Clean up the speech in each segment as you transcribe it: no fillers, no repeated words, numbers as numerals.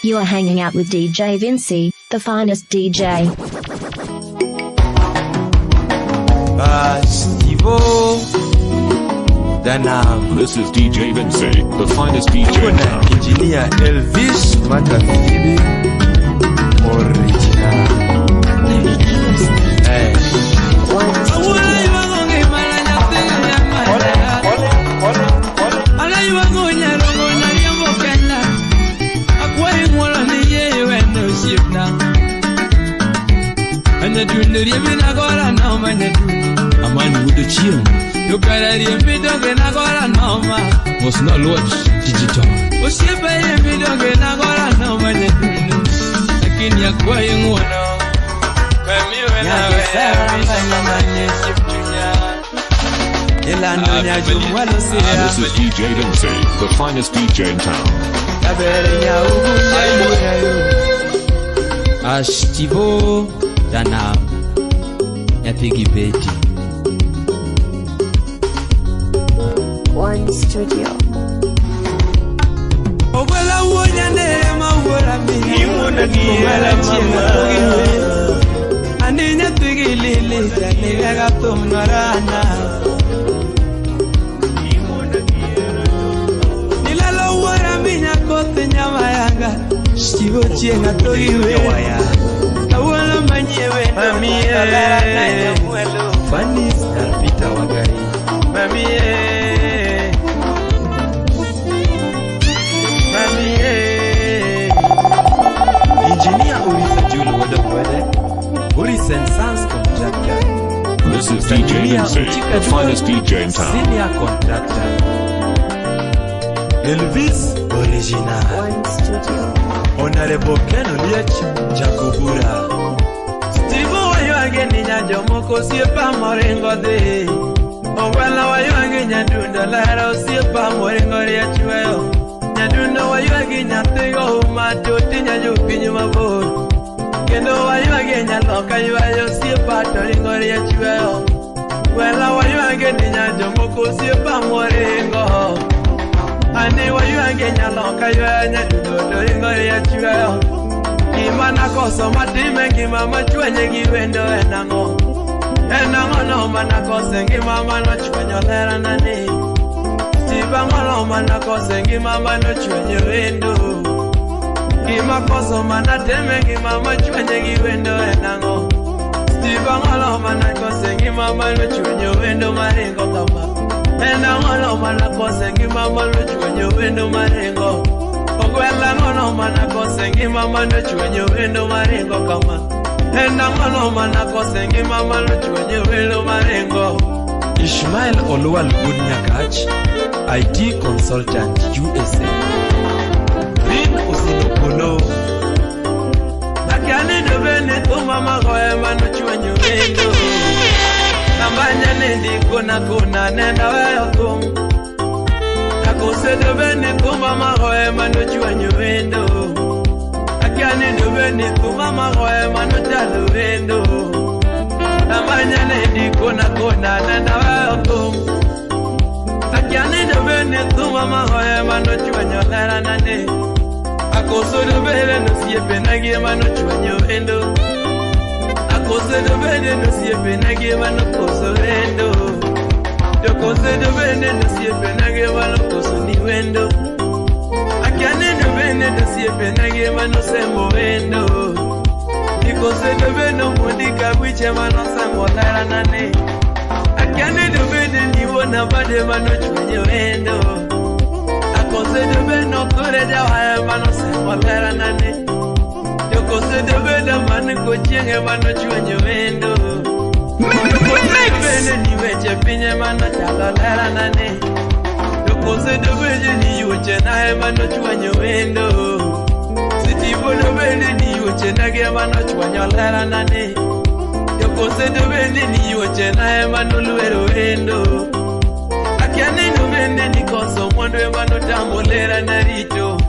You are hanging out with DJ Vincy, the finest DJ. Stivo Dana. This is DJ Vincy, the finest DJ in town. Engineer Elvis Matafibi Original. Hey. Was not Lodge Digital. This is DJ Vincy, the finest DJ in town. Ashtivo Dana Nyathigi Beti. One Studio. Fanny Peter Wagai. Mami, Mami, Engineer Urisa Julu Wodowede, Uris and Sons Contractor. This is DJ Vincy, the finest DJ in town. Senior Contractor. Elvis Original. One Studio. Honorable Ken Oliech Jakobura. Steve waywage ni nyajomoko osiepa moringo dhi. Ogwala waywage nyadundo lero osiepa moringo riachweyo. Nyadundo waywage nyathigo uma toti nyajopiny mabor. Kendo waywage nyaloka ywayo osiepa to ringo riachweyo. Gwela waywage ni nyajomoko osiepa moringo. Ani waywage nyaloka ywayo nyadundo to ringo riachweyo. Gima nakoso matime ngima machwenye gi wendo en ang'o? En ang'o no manakose ngima manochwenyo lerana ni? Steve ang'o no manakose ngima manochwenyo wendo? Gima koso manatime ngima machwenye gi wendo en ang'o? Steve ang'o no manakose ngima manochwenyo wendo maringo kama? En ang'o no manakose ngima manochwenyo wendo maringo? Ogwela ngono manakose ngima manochwenyo wendo maringo kama. Ena ngono manakose ngima manochwenyo wendo maringo. Ishmael Oluwal Good Nyakach, IT Consultant USA. Vin Usinopolo. Akiani dubene kuma magoe manochwenyo wendo. Nambanya nendi kona kona nenda weyo kum. Akose dubene kuma magoe manochwenyo wendo. Akiani dubene kuma magoe manochalo wendo. Namanya nendi kona kona nenda weyo kum. Akiani dubene kuma magoe manochwenyo lerana ne. Akose dubene nosiepe nagi manochwenyo wendo. Akose dubene nosiepe nagi manokoso wendo. Akose dubene nosiepe nagi manokoso ni wendo. Akiani dubene nosiepe nagi manosemo wendo. Ikose dubene mundika wiche manosemo lerana ne. Akiani dubene niwona bade manochwenyo wendo. Akose dubene okore jawaye manosemo lerana ne. Akose dubene maniko chienge manochwenyo wendo. Akose ni weche pinye manochalo lerana ne. Akose dubene ni yuoche nae manochwenyo wendo. Sitibo dubene ni yuoche nage manochwenyo lerana ne. Akose dubene ni yuoche nae manolwero wendo. Akiani dubene ni koso mwandu manotamo lerana rito.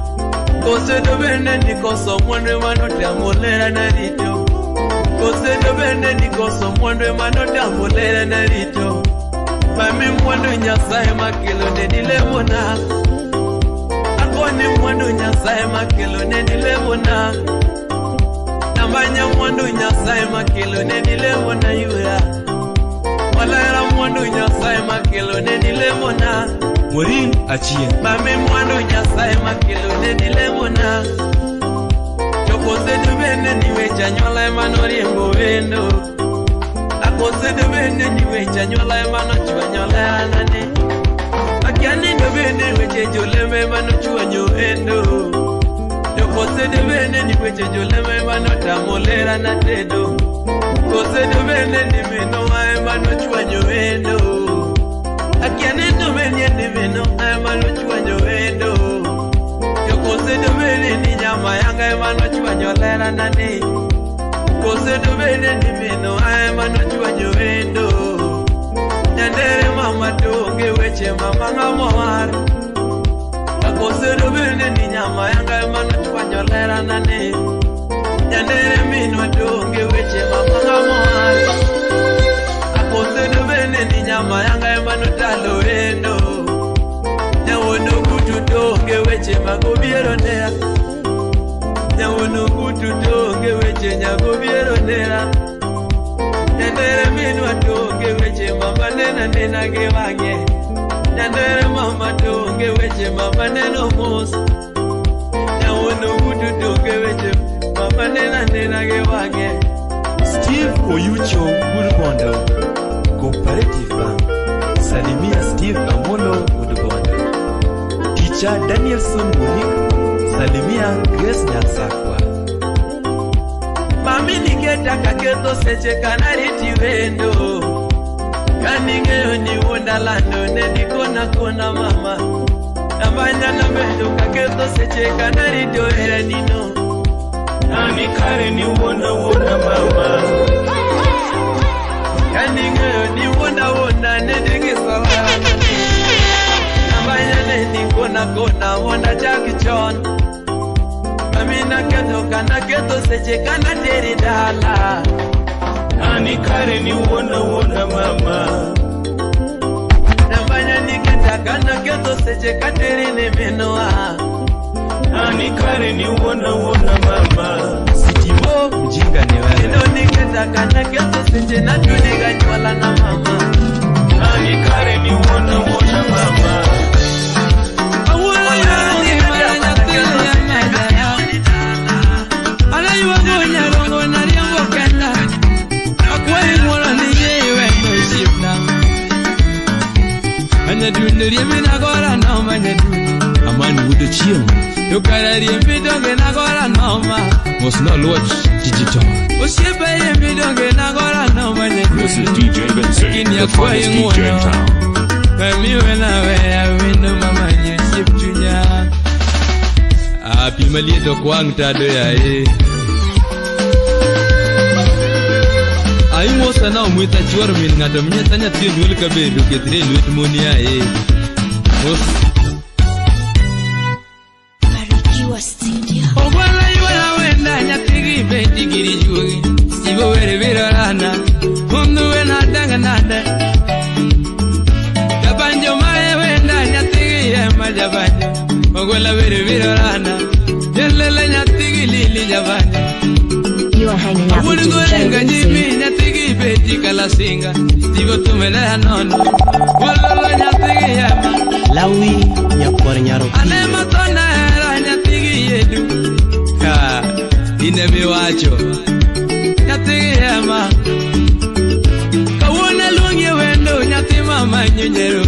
Kose dubene ni koso mwandu manotamo lerana rito. Kose dubene ni koso mwandu manotamo lerana rito. Mami mwandu Nyasaye makelo ne nilemona. Akoni mwandu Nyasaye makelo ne nilemona. Namanya mwandu Nyasaye makelo ne nilemona yura. Walera mwandu Nyasaye makelo ne nilemona. Morin Achien. Mami mwandu Nyasaye makelo ne nilemona. Jokose dubene ni wecha nyola emano riembo wendo. Akose dubene ni wecha nyola emano chwa nyola anane. Akiani dubene weche joleme emano chwa nyoendo. Jokose dubene ni weche joleme emano tamolera na tedo. Kose dubene ni meno emano chwa nyoendo. Akiani dubene ni meno emano chwa nyoendo. Kose dubene ni nyama yanga emano chwa nyolera nani. Kose dubene ni meno emano chwa nyoendo. Nyandere mama donge weche mama ngamo war. Kose dubene ni nyama yanga emano chwa nyolera nani. Nyandere minwa donge weche mama ngamo war. Kose dubene ni nyama yanga emano talo endo. Nyawono kutu donge weche magobiero nera. Nyawono kutu donge weche nyagobiero nera. Nyandere minwa donge weche mama nena nena gi wang'e. Nyandere mama donge weche mama neno mos. Nyawono kutu donge weche mama nena nena gi wang'e. Steve Oyucho Udbondo, Cooperative Bank. Salimia Steve Amolo Udbondo. Teacher Danielson Monique, Salimia Grace Nyansakwa. Mami niketa kaketho seche kanariti wendo. Kaning'eyo ni wuonda lando ne dikona kona mama. Namanya nabedo kaketho seche kanarito heranino. Nani kare ni wuonda wuonda mama. Kaning'eyo ni wuonda wuonda ne digisola. Namanya ne dikona kona wuonda chak chon. Mami naketho kanaketho seche kanateri dala. Nani kare ni wuonda wuonda mama. Namanya niketa kanaketho seche kateri ne menoa. Nani kare ni wuonda wuonda mama. Sitimo mjinga ni wewe. Kendo niketa kanaketho seche natuniga nyuola na mama. Nani kare ni wuonda wuonda mama. Amani wudo chiemo. Mos no luoch digital. This is DJ Vinci, the finest DJ in town. Pi maliet ok wang' tado yaye. Aimosa na omwitha chuor min ng'ato minyesa nyathi onyuol kabedo kethre e lwet mon yaye. Mos Barikiwa Studio. Ogwala yuara wenda nyathigi beti giri juogi. Sibo were birorana. Mundu wena danga nade. Jabanjo mae wenda nyathigi ema jabanjo. Ogwala were birorana. Jelele nyathigi lili jabanjo. You are hanging out with DJ Vinci. Nyathigi beti kalasinga. Sibo tumele nono. Wololo nyathigi ema. Lawi nyakwar nyaro. Anema tona era nyathigi yedu. Ka ine miwacho. Nyathigi ema. Kawuono aluongi wendo nyathi mama nyenyero.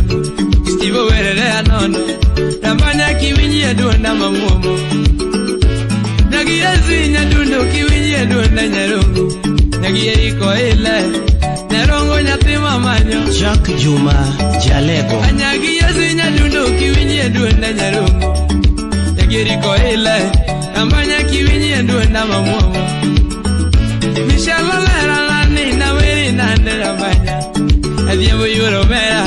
Stivo werere anono. Tamanya kiwinji e duonda mamuomo. Nyagiezi nyadundo kiwinji e duonda nyarongo. Nyagieri ile. Nyarongo nyathi mamanyo. Jack Juma Jalego. Anyagiezi nyadundo kiwinji e duonda nyarongo. Nyagieri ile. Tamanya kiwinji e duonda mamuomo. Mishalolera lani na weri nande ramanya. Adhiambo yuoro mera.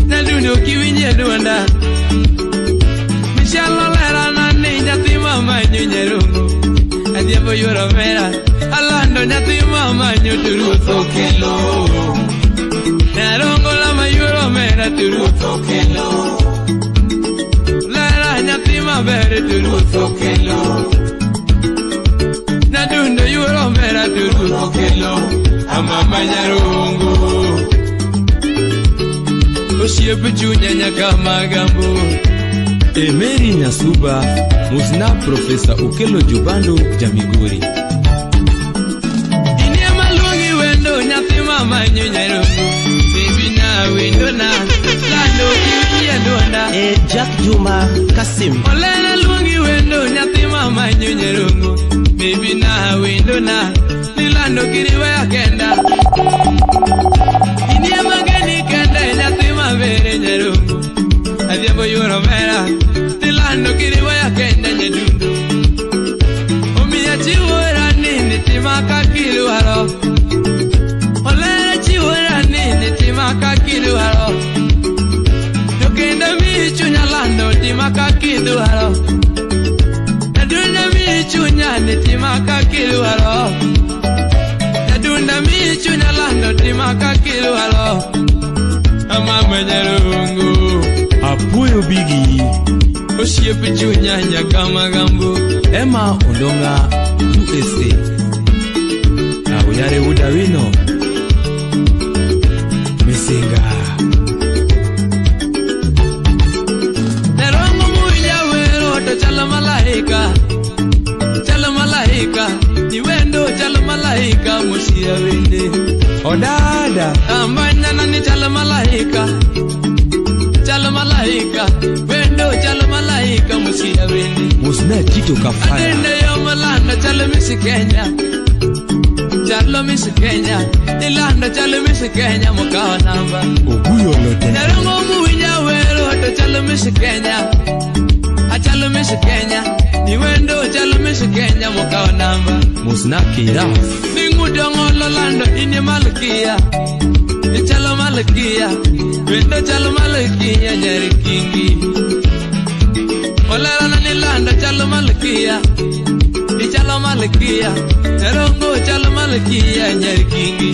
Nyadundo kiwinji e duonda. Mishalolera nani nyathi mama nyarongo. Adhiambo yuoro mera. Alando nyathi mama nyoturuoth okelo. Nyarongo lama yuoro mera turuoth okelo. Lera nyathi maber to ruoth okelo. Nyadundo yuoro omera to ruoth okelo. Amama nyarongo. Osiep chunya nyaka magambo. Emeri Nyasuba, Musna Profesa Okelo Jubando Jamigori. Inie maluongi wendo nyathi mama nyarongo. Baby na wendo na lando kiwinji adonda. E Jack Juma Kasim. Olena luongi wendo nyathi mama nyarongo. Baby na wendo na nilando kiriweya kenda. Inie mageni kenda nyathi mabere nyarongo. Adhiambo yuoro mera nilando kiriweya kenda nyadundo. Omiya chiwora ni tima kakidwaro. Olera chiwora ni tima kakidwaro. To kendo mi chunya lando tima kakidwaro. Nyadundo mi chunya ni tima kakidwaro. Nyadundo mi chunya lando tima kakidwaro. Amama nyarongo. Apuoyo Bigi. Osiep chunya nyaka magambo. Emma Ondonga, USA. Auyare Udawino. Misinga. Nyarongo muwinja wero to chalo malaika. Chalo malaika. Ni wendo chalo malaika musia wende. Odada. Ambanyana ni chalo malaika. Chalo malaika. Wendo chalo malaika musia wende. Musna Tito Kafaya. Adende yo malanda chalo misi Kenya. Chalo misi Kenya. Ilanda chalo misi Kenya mukawa namba. Oguyo Lote. Nyarongo muwinja wero to chalo misi Kenya. Achalo misi Kenya. Ni wendo chalo misi Kenya mukawa namba. Musna Kiraf. Ningudo ngolo lando ini malkia. Ichalo malkia. Wendo chalo malkia nyeri kingi. Olera na nilando chalo malkia. Ichalo malkia. Nyarongo chalo malkia nyeri kingi.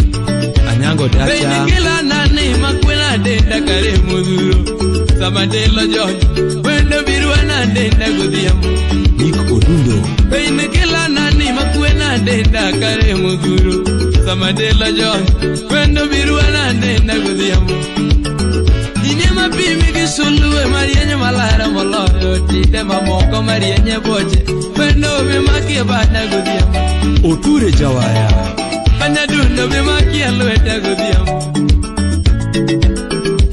Anyango Dacha. Benikila nani makwena denda kare muduro. Samadelo John. Wendo birwana denda godhiambo. Nick Odundo. Benikila nani makwena denda kare muduro. Samadelo John. Wendo birwana denda godhiambo. Inye mapimi gi sulwe marienye malara moloyo tinde mamoko marienye boche. Wendo bimakie bada godhiambo. Oture Jawaya. Anyadundo bimakie lweta godhiambo.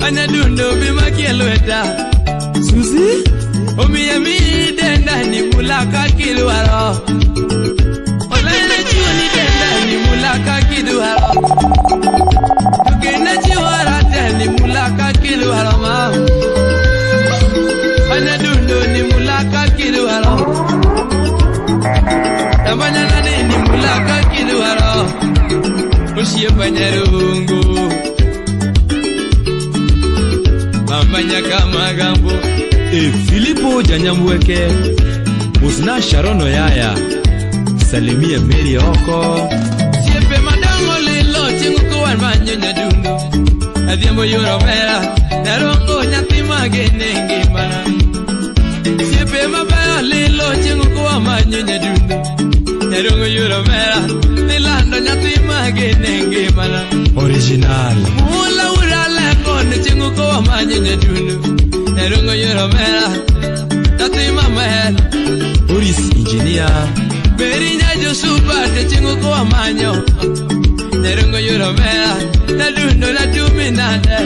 Anyadundo bimakie lweta. Susi. Omiya mi denda ni mulaka kidwaro. Olene chiwo ni denda ni mulaka kidwaro. Tokene chiwora te ni mulaka kidwaro ma. Anyadundo ni mulaka kidwaro. Tambanyana ni mulaka kidwaro. Osiepa nyarungu. Mama nyaka magambo. E Filipo Janyamweke. Musna Sharono Yaya. Salimia Mary Oko. Siepe madongo lilo chingu kuwan manyo nyadundo. Adhiambo yuoro mera nyarongo nyathi magene ngimana. Siepe mabeyo lilo chingu kuwan manyo nyadundo. Nyarongo yuoro mera nilando nyathi magene ngimana. Original. Mula urale kono chingu kuwan manyo nyadundo. Nyarongo yuoro mera nyathi mamel. Boris Engineer. Berinya Josuba te chingu kuwa manyo. Nyarongo yuoro mera nadundo natumi nade.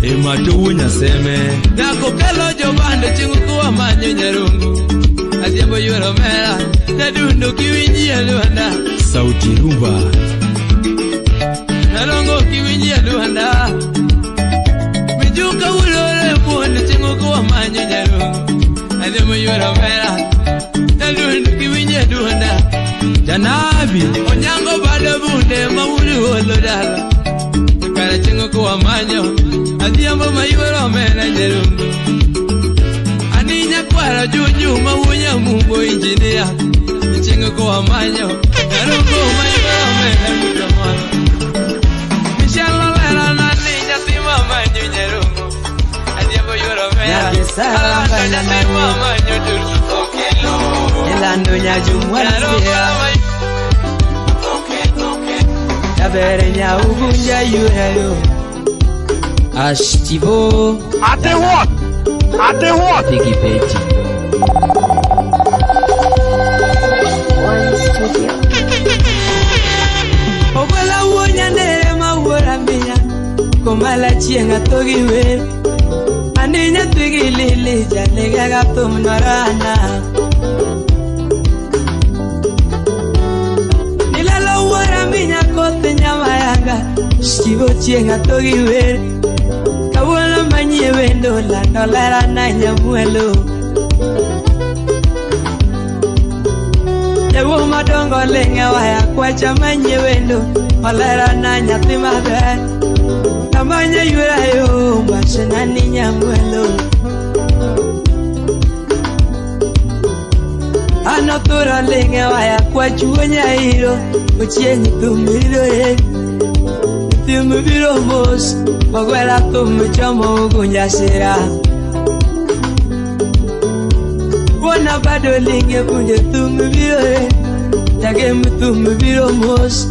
Ema Nyaseme. Nyako kelo jobando chingu kuwa manyo nyarongo. Adhiambo yuoro mera nadundo kiwinji aduanda. Sauti Rumba. Nyarongo kiwinji aduanda. Mijuka ulore muondo chingu kuwa manyo nyarongo. Adhiambo yuoro mera nadundo kiwinji aduanda. Janabi. Onyango bado bunde maulu olo dala. Kara chingu kuwa manyo. Adhiambo mayuoro mera nyarongo. Ani nyakwara junyu mawunya mungo injinia. Chingu kuwa manyo. Nyarongo mayuoro mera nyarongo. Michelle olera nani nyathi mamanyo nyarongo. Adhiambo yuoro mera. Alando nyathi mamanyo mwelo nyajumwalsira Tabere nyaugunja yurayo Ashtivo Ate what? Ate what? Pigi Peti One Studio. Ogola wuonya nere mawuora miya Komala chieng' atho gi wer Ani nyathi gi lili janega ga thum norana Nilalo wuora minya koth nyamayanga Shivo chieng' atho gi wer Kawuono manyie wendo lando lera na nyamwelo Jawuo madongo ling'e waya kwacha manyie wendo Olera na nyathi maber Tamanya ywera yo mbasena ni nyamwelo Ano thuro ling'e waya kwachuo nyairo Ochieng' thum ridore Thum biro mos Ogwela thum chomo ugunja sira Wuona bado ling'e bunde thum biro Jagem thum biro mos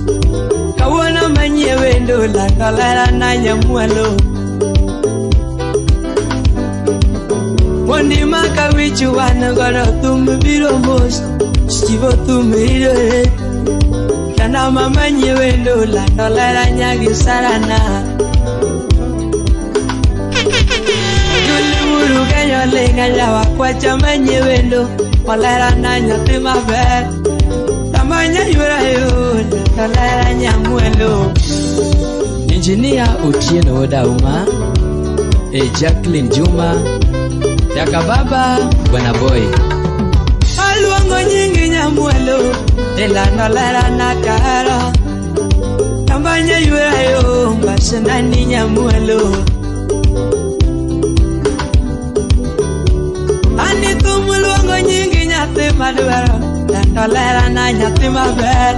Kawuono manyie wendo lando lera na nyamwelo Mondi maka wich wan godo thum biro mos Chivo thum ridore Janama manyie wendo lando lera nyagi sarana Juli buru kenyo linga yawa kwacha manyie wendo Olera na nyathi maber Tamanya ywera yo lando lera nyamwelo Engineer Otieno Odauma e Jacqueline Juma Jakababa Bwana Boy Aluongo nyingi nyamwelo Elando lera na kahero Tambanya ywera yo mbasena ni nyamwelo Ani thum luongo nyingi nyathi madwaro Lando lera na nyathi maber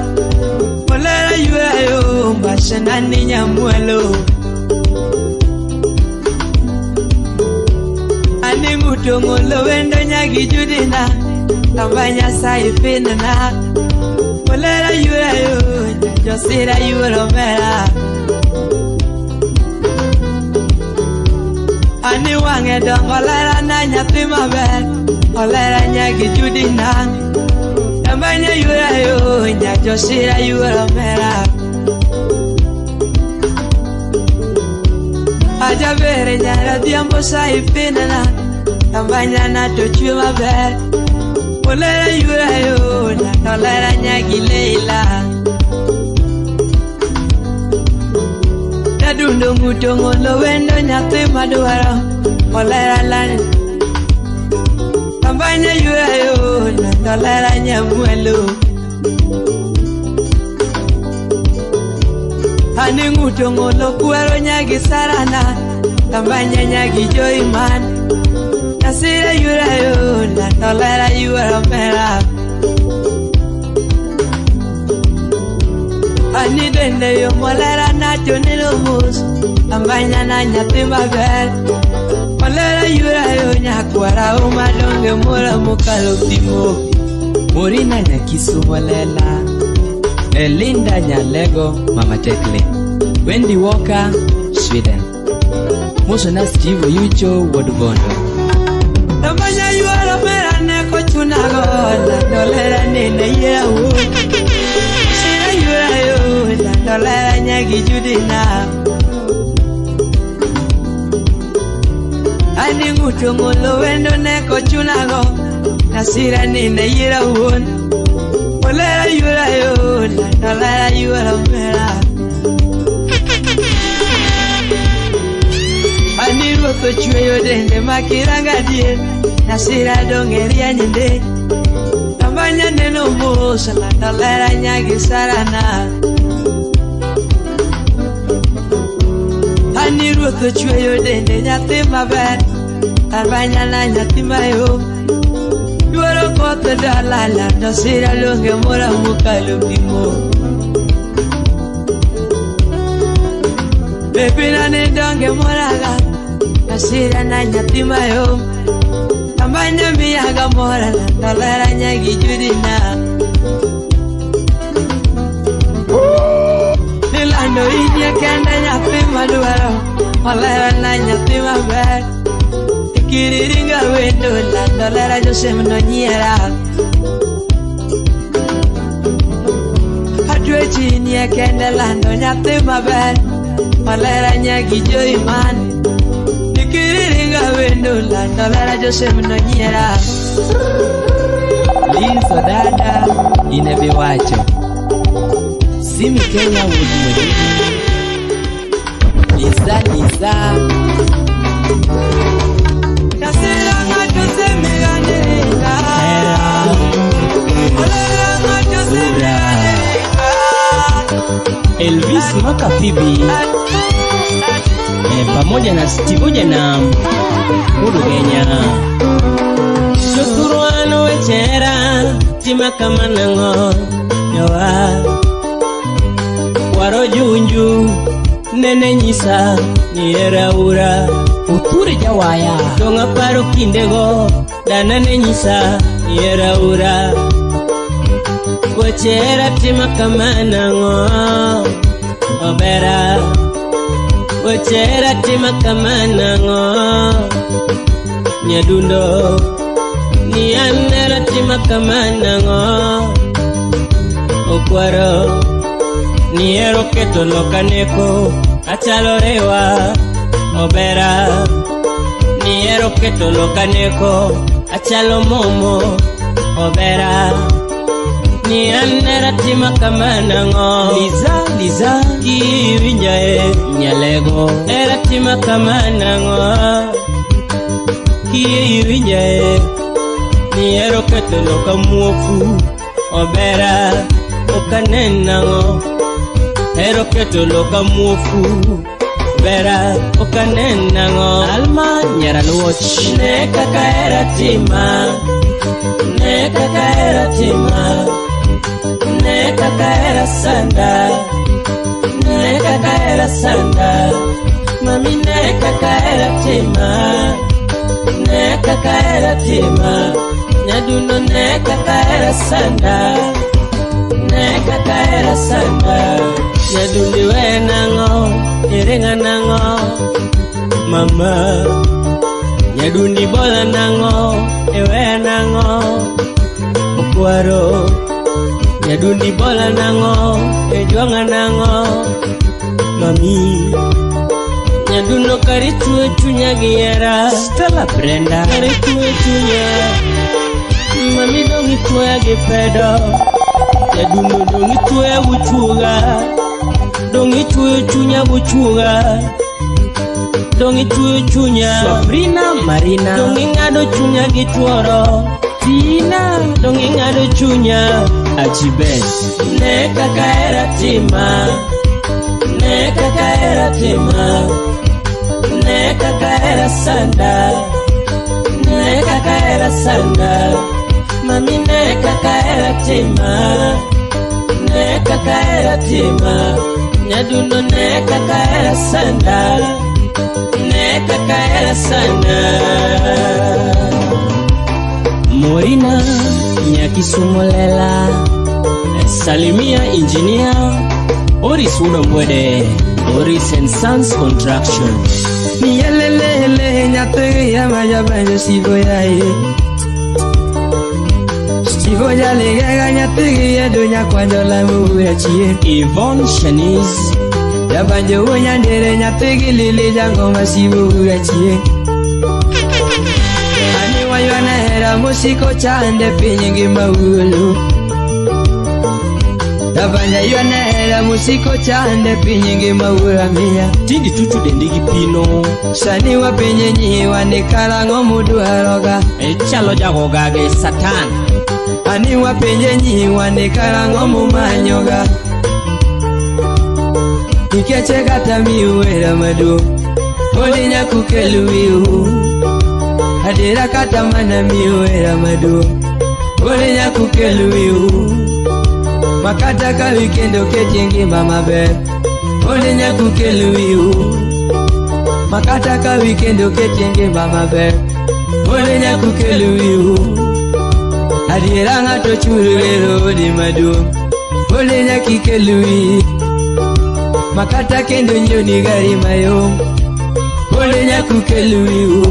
Olera ywera yo mbasena ni nyamwelo Ani ng'uto ng'olo wendo nyagi judina Tambanya saipinna Olera ywera yo josira ywero mera Ani wang'e dongo olera na nyathi maber Olera nyagi judina Tambanya ywera yo nyajosira ywero mera Ajabere nyara dhiambo saipinna Tambanya na to chwe maber Olera ywera yo lando lera nyagi Leila Nadundo ng'uto ng'olo wendo nyathi madwaro Olera lan Tambanya ywera yo lando lera nyamwelo Ani ng'uto ng'olo kwero nyagi sarana Tambanya nyagi joiman Nasira ywera yo lando lera ywero mera Ani dende yo molera na tonelo mos Tambanya na nyathi maber Olera ywera yo nyakwara umadonge mora mokalo pimo Morina Nyakisumolela Elinda Nyalego Mama Tekle Wendy Walker Sweden Mosona Steve Oyucho Wuod Bondo Tambanya ywero mera ne kochunago Lando lera nene yiewo Sira ywera yo lando lera nyagi judina Ani ng'uto ng'olo wendo ne kochunago Nasira nene yiera wuon Olera ywera yo lando lera ywero mera Ani ruoth ochweyo dende makiranga dier Nasira dong' e rieny ndi Tambanya neno mos lando lera nyagi sarana Ani ruoth ochweyo dende nyathi maber Tambanya na nyathi mayom Yuoro koth dala lando sira longe mora mokalo pimo Bebina ne donge moraga Nasira na nyathi mayom Tambanya miyaga mora lando lera nyagi nyagi judina. Nilando inie kende nyathi madwaro, olera na nyathi maber. Ikiriringa wendo lando lera Josem no nyiera. Atwechi inie kende lando nyathi maber, olera nyagi joiman. Ikiriringa wendo lando lera Josem no nyiera. Lizo dada inebiwacho. Simi Kenya wuod Mwedigi. Liza Liza. Kasira ng'ato semigandereka. Olera ng'ato semigandereka. Elvis Makafibi pamoja na Steve na Mudugenya. Jothurwano wechera tima kama nang'o nyowa. Waro junju nene nyisa ni hera ura. Uthure jawaya. Dong' aparo kindego dana ne nyisa ni hera ura. Weche hera tima kama nang'o obera. Weche hera tima kama nang'o nyadundo. Ni an hera tima kama nang'o okwaro. Ni hero keto loka neko achalo rewa obera. Ni hero keto loka neko achalo momo obera. Ni an hera tima kama nang'o Liza Liza kiwinja e Nyalego. Hera tima kama nang'o kiwinja e. Ni hero keto loka muofu obera ok anen nang'o. Hero keto loka muofu obera ok anen nang'o. Alma Nyaraluoch. Ne kaka hera tima, ne kaka hera tima, ne kaka hera sanda, ne kaka hera sanda. Mami ne kaka hera tima, ne kaka hera tima, nyadundo ne kaka hera sanda, ne kaka hera sanda. Nyadundi we nang'o, iringa nang'o mama. Nyadundi bola nang'o, iwe nang'o okwaro. Nyadundi bola nang'o, ejwang'a nang'o mami. Nyadundo kari tuo chunya gi hera. Stella Brenda. Kari tuo chunya mami dong' ituoya gi pedo. Nyadundo dong' ituoya guchuoga, dong' ituoyo chunya guchuoga, dong' ituoyo chunya. Sabrina Marina. Dong' ing'ado chunya gi tuoro. Tina. Dong' ing'ado chunya. Achibet. Ne kaka hera tima, ne kaka hera tima, ne kaka hera sanda, ne kaka hera sanda. Mami ne kaka hera tima, ne kaka hera tima, nyadundo ne kaka hera sanda, ne kaka hera sanda. Morina Nyakisumolela. Salimia Engineer Oris Udombwede. Oris and Sons Construction. Niyelelele nyathi ya majabanjo sivo yae. Sivo jaligega nyathi ya dunya kwanjola muya chie. Yvonne Shanice. Jabanjo unyandere nyathi lili jangoma sivo ya chie. Ani waywana hera musiko chande piny ngima ulu. Tabanja ywana hera musiko chande piny ngima ula miya. Tindi tutu dendigi pino. Sani wapenye nyiwa ni karang'o mudwaroga. Chalo jagogage satan. Ani wapenje nyiwa ni karang'o mumanyoga. Nikeche kata miwera maduong' podi nyakukel wiu. Adiera kata mana miwera maduong' podi nyakukel wiu. Makata ka wikend oketi ngima maber podi nyakukel wiu. Makata ka wikend oketi ngima maber podi nyakukel wiu. Adiera ng'ato chul gero odi maduong'. Pole nyaka ikel wiyi. Makata kendo nyiewni gari mayom. Pole nyaka ukel wiu.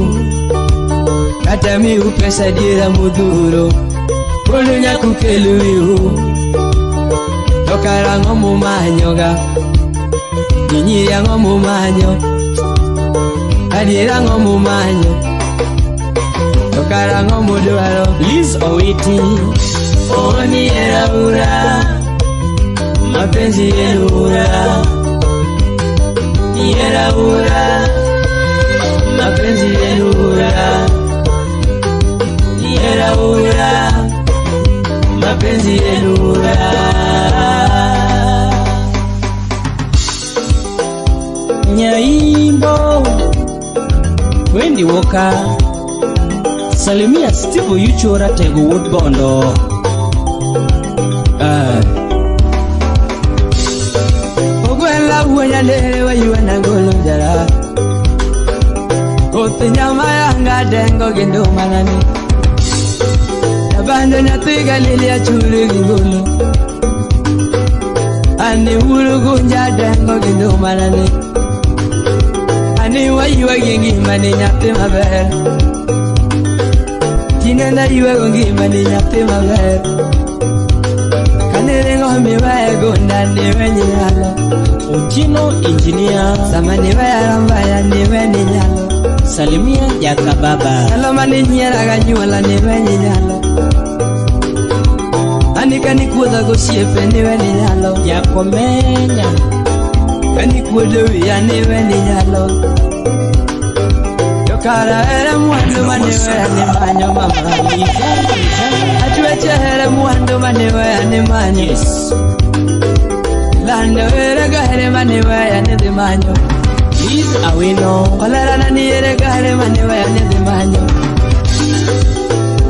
Kata miu pesa diera modhuro. Pole nyaka ukel wiu. To kara ang'o mumanyoga? Nyiri ang'o mumanyo? Adiera ang'o mumanyo? To kara ang'o mudwaro? Liz Owiti. Oni era ura. Mapenzi yenu ura. Era ura. Mapenzi yenu ura. Era ura. Mapenzi yenu ura. Nyaimbo Wendy Walker. Salimia Steve Oyucho Ratego Wuod Bondo. Ogwela wuonya lere wayuana golo njara. Koth nyama yanga dengo gi nduma nani. Abando nyathi galili achuri gi ngolo. Ani wuru gunja dengo gi nduma nani. Ani wayua gi ngimani nyathi maber. Tinenda ywago ngimani nyathi maber. Kanere ng'ombe waya gonda niwe nyalo. Otieno Engineer. Sama niwe arambaya niwe ninyalo. Salimia Jakababa. Nyalo mane nyiera ga nyuola niwe ninyalo. Ani kanikuodha gosiepe niwe ninyalo. Jakomenya. Kanikuodo wiya niwe ninyalo. To kara ere mwandu mane weya ni manyo mama. Achweche ere mwandu mane weya ni manyo. Yes. Lando ere gahere mane weya ni dhi manyo. Liz Awino. Olera nani ere gahere mane weya ni dhi manyo.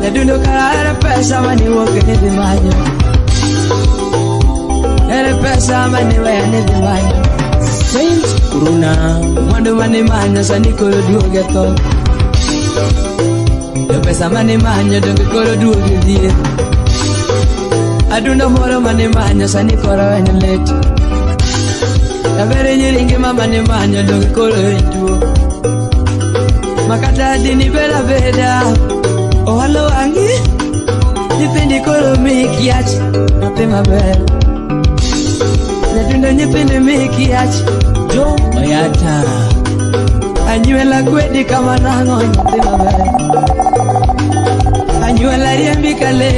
Nyadundo kara ere pesa mane wuok ni dhi manyo. Ere pesa mane weya ni dhi manyo. Saint Kuruna. Mwandu mane manyo sani koro duoge tho. To pesa mane manyo donge koro duoge dhier. Adundo moro mane manyo sani koro en lit. Dabere nyiri ngima mane manyo donge koro en tuo. Makata dini beda beda. Ohalo wangi. Nyithindi koro mikiach. Nyathi maber. Nyadundo nyithindi mikiach. Jo Oyata. Anyuela kwedi kama nang'o nyathi maber. Anyuela riembi kale.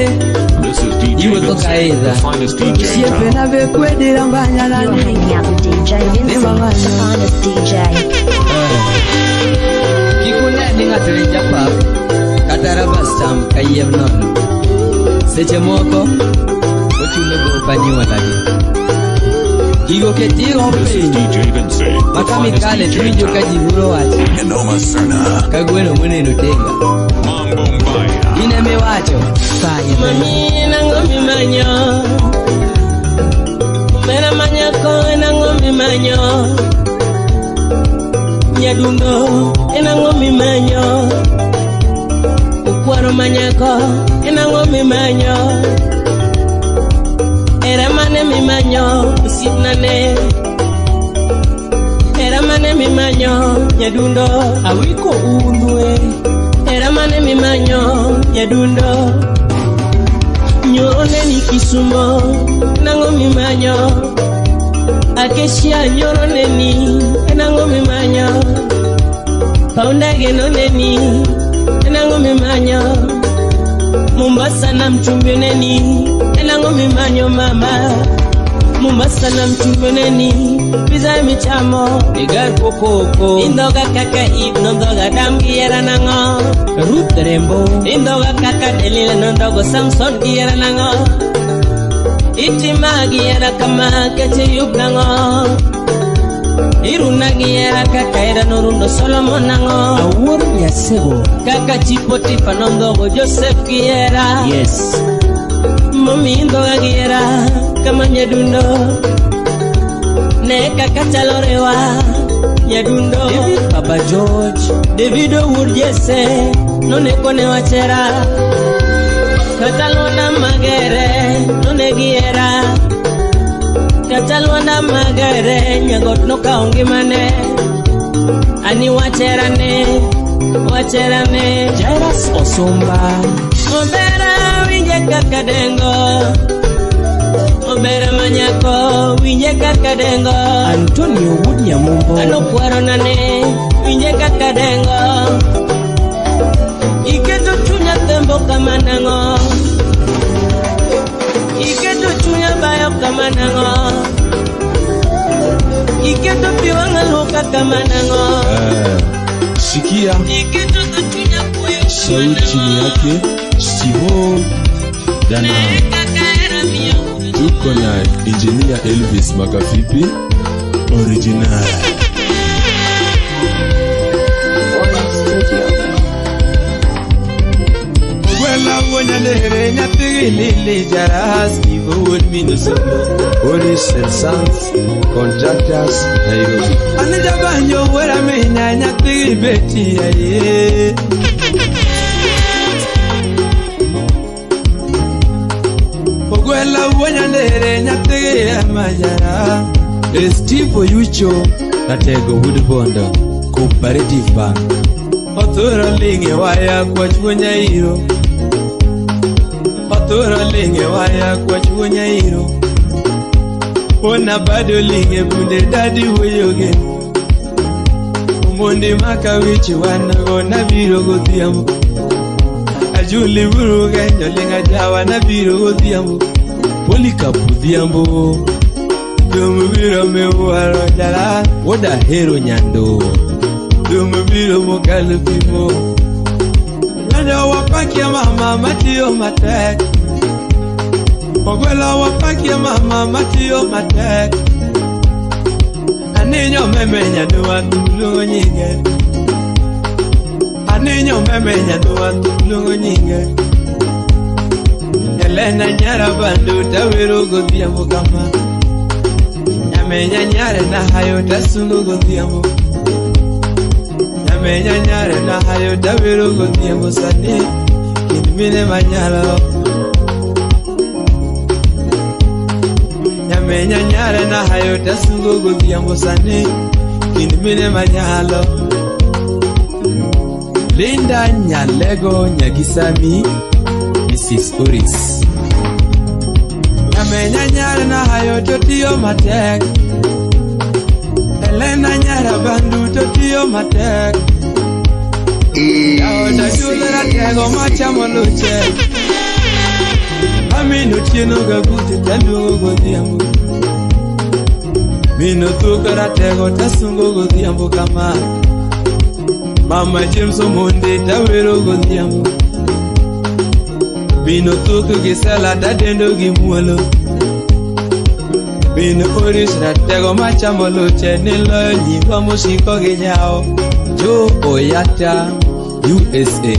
This is DJ Iwuotho Vinci, kaidha. the finest DJ in town. Osiepena be kwedi rambanya You're nani. hanging out with DJ Vinci, the finest DJ. Kik une ni ng'ato en japap kata rubber stamp kayiem nono. Seche moko ochulo gop anyuolagi. Gigo ketigo This is piny DJ Vinci, the ma finest kamikale DJ in tiwinjo ka town. ji huro wach Noma Serna, ka gweno moneno tenga. Mambo Mbaya. In emiwacho fanye Mami nang'o mimanyo. Omera manyako nang'o mimanyo. Nyadundo enang'o mimanyo. Okwaro manyako enang'o mimanyo. Era mane mimanyo osiepnane. Era mane mimanyo nyadundo. Awiko Undwe. Era mane mimanyo nyadundo. Nyoro neni Kisumo nang'o mimanyo. Akesia nyoro neni nang'o mimanyo. Paundage no neni nang'o mimanyo. Mombasa na mchumbi neni nang'o mimanyo mama. Mombasa na mchumbi neni pizza michamo. Igar Kokoko. Indhoga kaka Eve nondhoga Adam gi hera nang'o. Ruth Rembo. Indhoga kaka Delila nondhogo Samson gi hera nang'o. Itima gi hera kama keche yub nang'o. Iruna gi hera kaka hera norundo Solomon nang'o. Awuor Nyasego. Kaka chi Potifa nondhogo Joseph gi hera. Yes. Momi indhoga gi hera kama nyadundo. Ne kaka chalo rewa nyadundo. David Baba George. David owuod Jesse noneko ne wachera. Kata Lwanda Magere nonegi hera. Kata Lwanda Magere nyagot nokawo ngimane. Ani wacherane, wacherane. Jairus Osumba. Obera winje kaka dengo. Obera manyako winje kaka dengo. Antonio Wood Nyamumbo. Ano kwaro nane winje kaka dengo. Iketo chunya tembo kama nang'o. Iketo chunya bayo kama nang'o. Iketo pi wang'a luoka kama nang'o. Sikia Iketo dho chunya kuyo kama sauti ni nang'o. yake Stivo Dana. Kaka hera miyo. Tuko na engineer Elvis Makafipi original. One Studio. Ogwela wuon nyathi lili jaras Ivo wuod min Osombo. Oris and Sons Contractors Nairobi. An jabanjo wuora minya nyathi beti aye. Ogwela wuon nyathi ema jara. Steve Oyucho Ratego Wood Bondo Cooperative Bank. Othuro ling'e waya kwach wuo nyairo. Othuro ling'e waya kwach wuo nyairo. Ona bado ling'e bunde dadi wuoyoge. Omondi maka wich wan go nabiro godhiambo. Ajuli buruge nyolinga jawa nabiro godhiambo. Polycarp Odhiambo. Dum biro miwuoro jala. Wuod Ahero Nyando. Dum biro mokalo pimo. Nyando wapakia mama matiyo matek. Ogwela wapakia mama matiyo matek. Aninyo meme nyaduwa luongo nyinge. Aninyo meme nyaduwa luongo nyinge. Elena nyara bandu tawero godhiambo kama. Nyamenya nyare na hayo tasungo godhiambo. Nyamenya nyare na hayo tawero godhiambo sani. Kind mine manyalo. Nyamenya nyare na hayo tasungo godhiambo sani. Kind mine manyalo. Linda Nyalego Nyagisami Mrs. Oris. Nyamenya nyare na hayo totiyo matek. Elena nyara bandu totiyo matek. Jaoda chulo ratego machamo luche. Amino otieno gagute taluongo godhiambo. Mino thuko ratego tasungo godhiambo kama. Mama James Omonde tawero godhiambo. Mino thuko gi sela tadendo gi muolo. Min Oris ratego machamo luche ni loyo nyiwa mosiko gi nyao. Joe Oyata USA.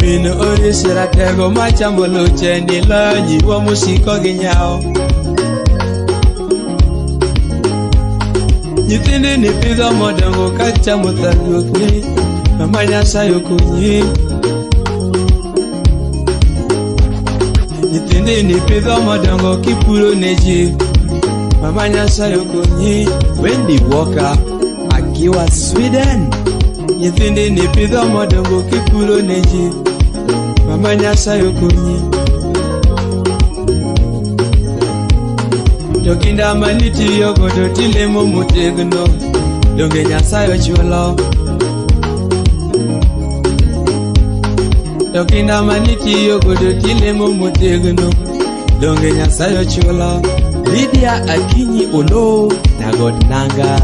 Min Oris ratego machamo luche ni loyo nyiwa mosiko gi nyao. Nyithindi ni pidho modongo kachamo thagruokni. Mama Nyasaye okonyi. Nyithindi ni pidho modongo kipuro ne ji. Mama Nyasaye okonyi. Wendy Walker akiwa Sweden. Nyithindi ni pidho modongo kipuro ne ji. Mama Nyasaye okonyi. To kinda manitiyo godo tilemo motegno. Donge Nyasaye ochulo. To kinda manitiyo godo tilemo motegno. Donge Nyasaye ochulo. Lydia Akinyi Olo Nagot Nanga.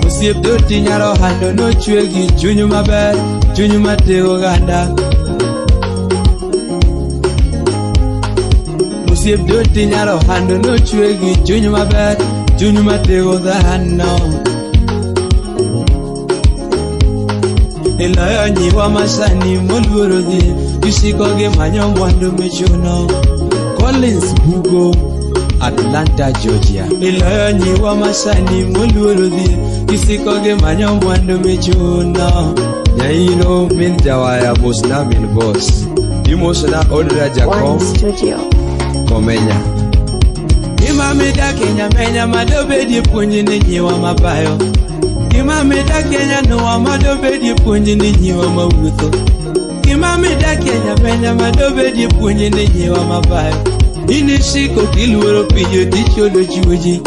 Osiep doti nyaro hando nochwe gi chuny maber, chuny matego oganda. Osiep doti nyaro hando nochwe gi chuny maber, chuny matego dhano. Iloyo nyiwa masani moluoro dhi, gisiko gimanyo mwandu michuno. Collins Bugo Atlanta, Georgia. Iloyo nyiwa masani moluoro dhi, gisiko gimanyo mwandu michuno. Nyairo min jawaya mosna min boss. Imosna Odra One Jakom Studio. Komenya. Gima midake nyamenya madobedie puonj ni nyiwa mabayo. Gima midake nyanuwa madobedie puonj ni nyiwa mawuotho. Gima midake nyamenya madobedie puonj ni nyiwa mabayo. In isiko kiluoro pinjo tichodo chuoji.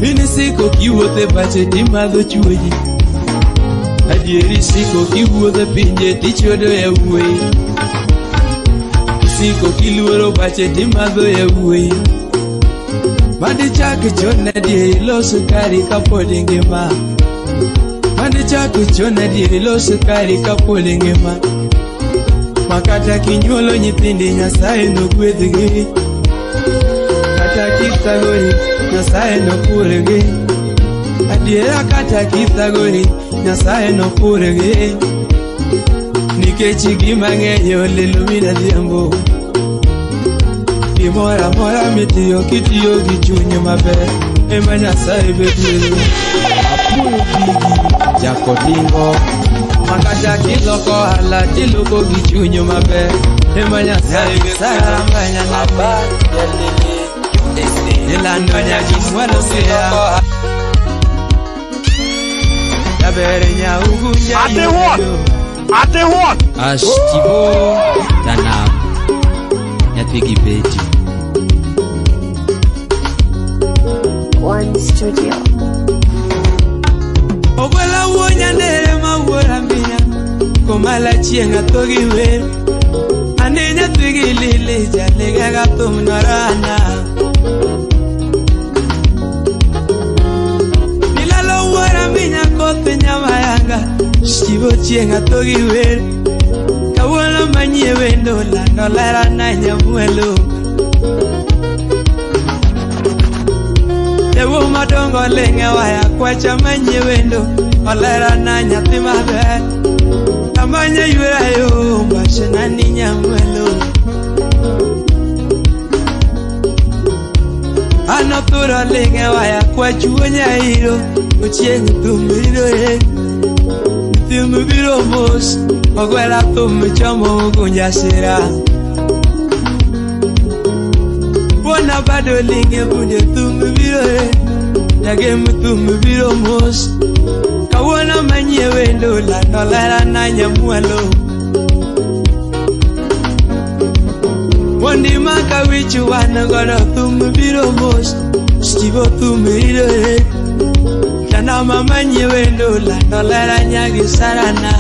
In isiko kiwuotho e pache timadho chuoji. Adieri isiko kiwuotho e pinje tichodo yawuoyi. Isiko kiluoro pache timadho yawuoyi. Madichak chon adieri loso kari kapod ingima. Madichak chon adieri loso kari kapod ingima. Makata kinyuolo nyithindi Nyasaye nogwedhgi. Kata kithagori Nyasaye nokurgi. Adiera kata kithagori Nyasaye nokurgi. Nikech gima ng'eny olilo min adhiambo. Gimoro amora mitiyo kitiyo gi chuny maber ema Nyasaye be gwedho. Apuoyo pigi Jakodingo. Makata kiloko ohala tiloko gi chuny maber ema Nyasaye be gwedho. Ilando nyagimwalo siya. Jaber nyaugunja Ate what? Ate what? Ashtibo Tanam. Nyathi gi beti. One Studio. Ogwela wuo nyandere ma wuora miya Komala chieng' atho gi wer Ane nyathi gi lili jalega ga thum norana Nilalo wuora minya koth nyamayanga Shivo chieng' atho gi wer Kawuono manyie wendo lando lera na nyamwelo Jawuo madongo ling'e waya kwacha manyie wendo Olera na nyathi maber Amanye ywera yo mbashena ni nyamwelo Ano thuro ling'e waya kwachuo nyairo Ochieng' thum ridore Thum biro mos Ogwela thum chomo ogunja sira Wuona bado ling'e bunde thum biro e Jagem thum biro mos Kawuono manyie wendo lando lera na nyamwalo Mondi maka wich wan godo thum biro mos Stivo thum ridore Janama manyie wendo lando lera nyagi sarana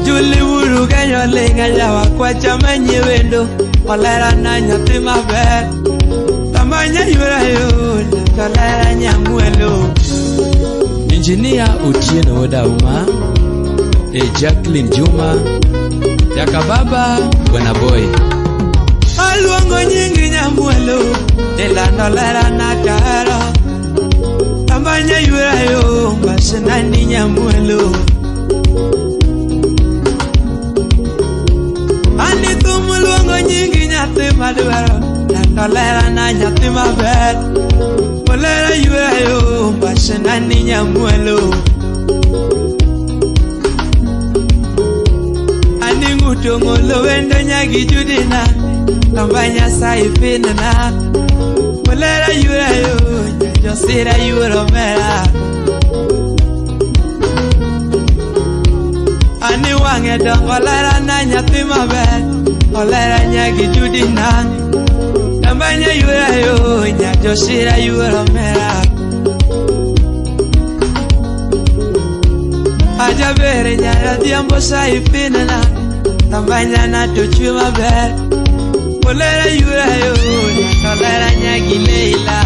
Juli wuru genyo ling'e yawa kwacha manyie wendo Olera na nyathi maber Tamanya ywera yo lando lera nyamwelo Engineer Otieno Odauma. E Jacqueline Juma. Jakababa Bwana Boy. Aluongo nyingi nyamwelo Ilando lera na taro Tamanya ywera yo mbasena ni nyamwelo Ani thum luongo nyingi nyathi madwaro Lando lera na nyathi maber Olera ywera yo mbasena ni nyamwelo Ani ng'uto ng'olo wendo nyagi judina Tamba Nyasaye finna Olera ywera yo josira ywero mera Ani wang'e dongo olera na nyathi maber Olera nyagi judina Tambanya ywera yo nyajosira ywero mera Ajabere nyara dhiambo saifinna Tambanya na tochwe maber Olera ywera yo olera nyagi Leila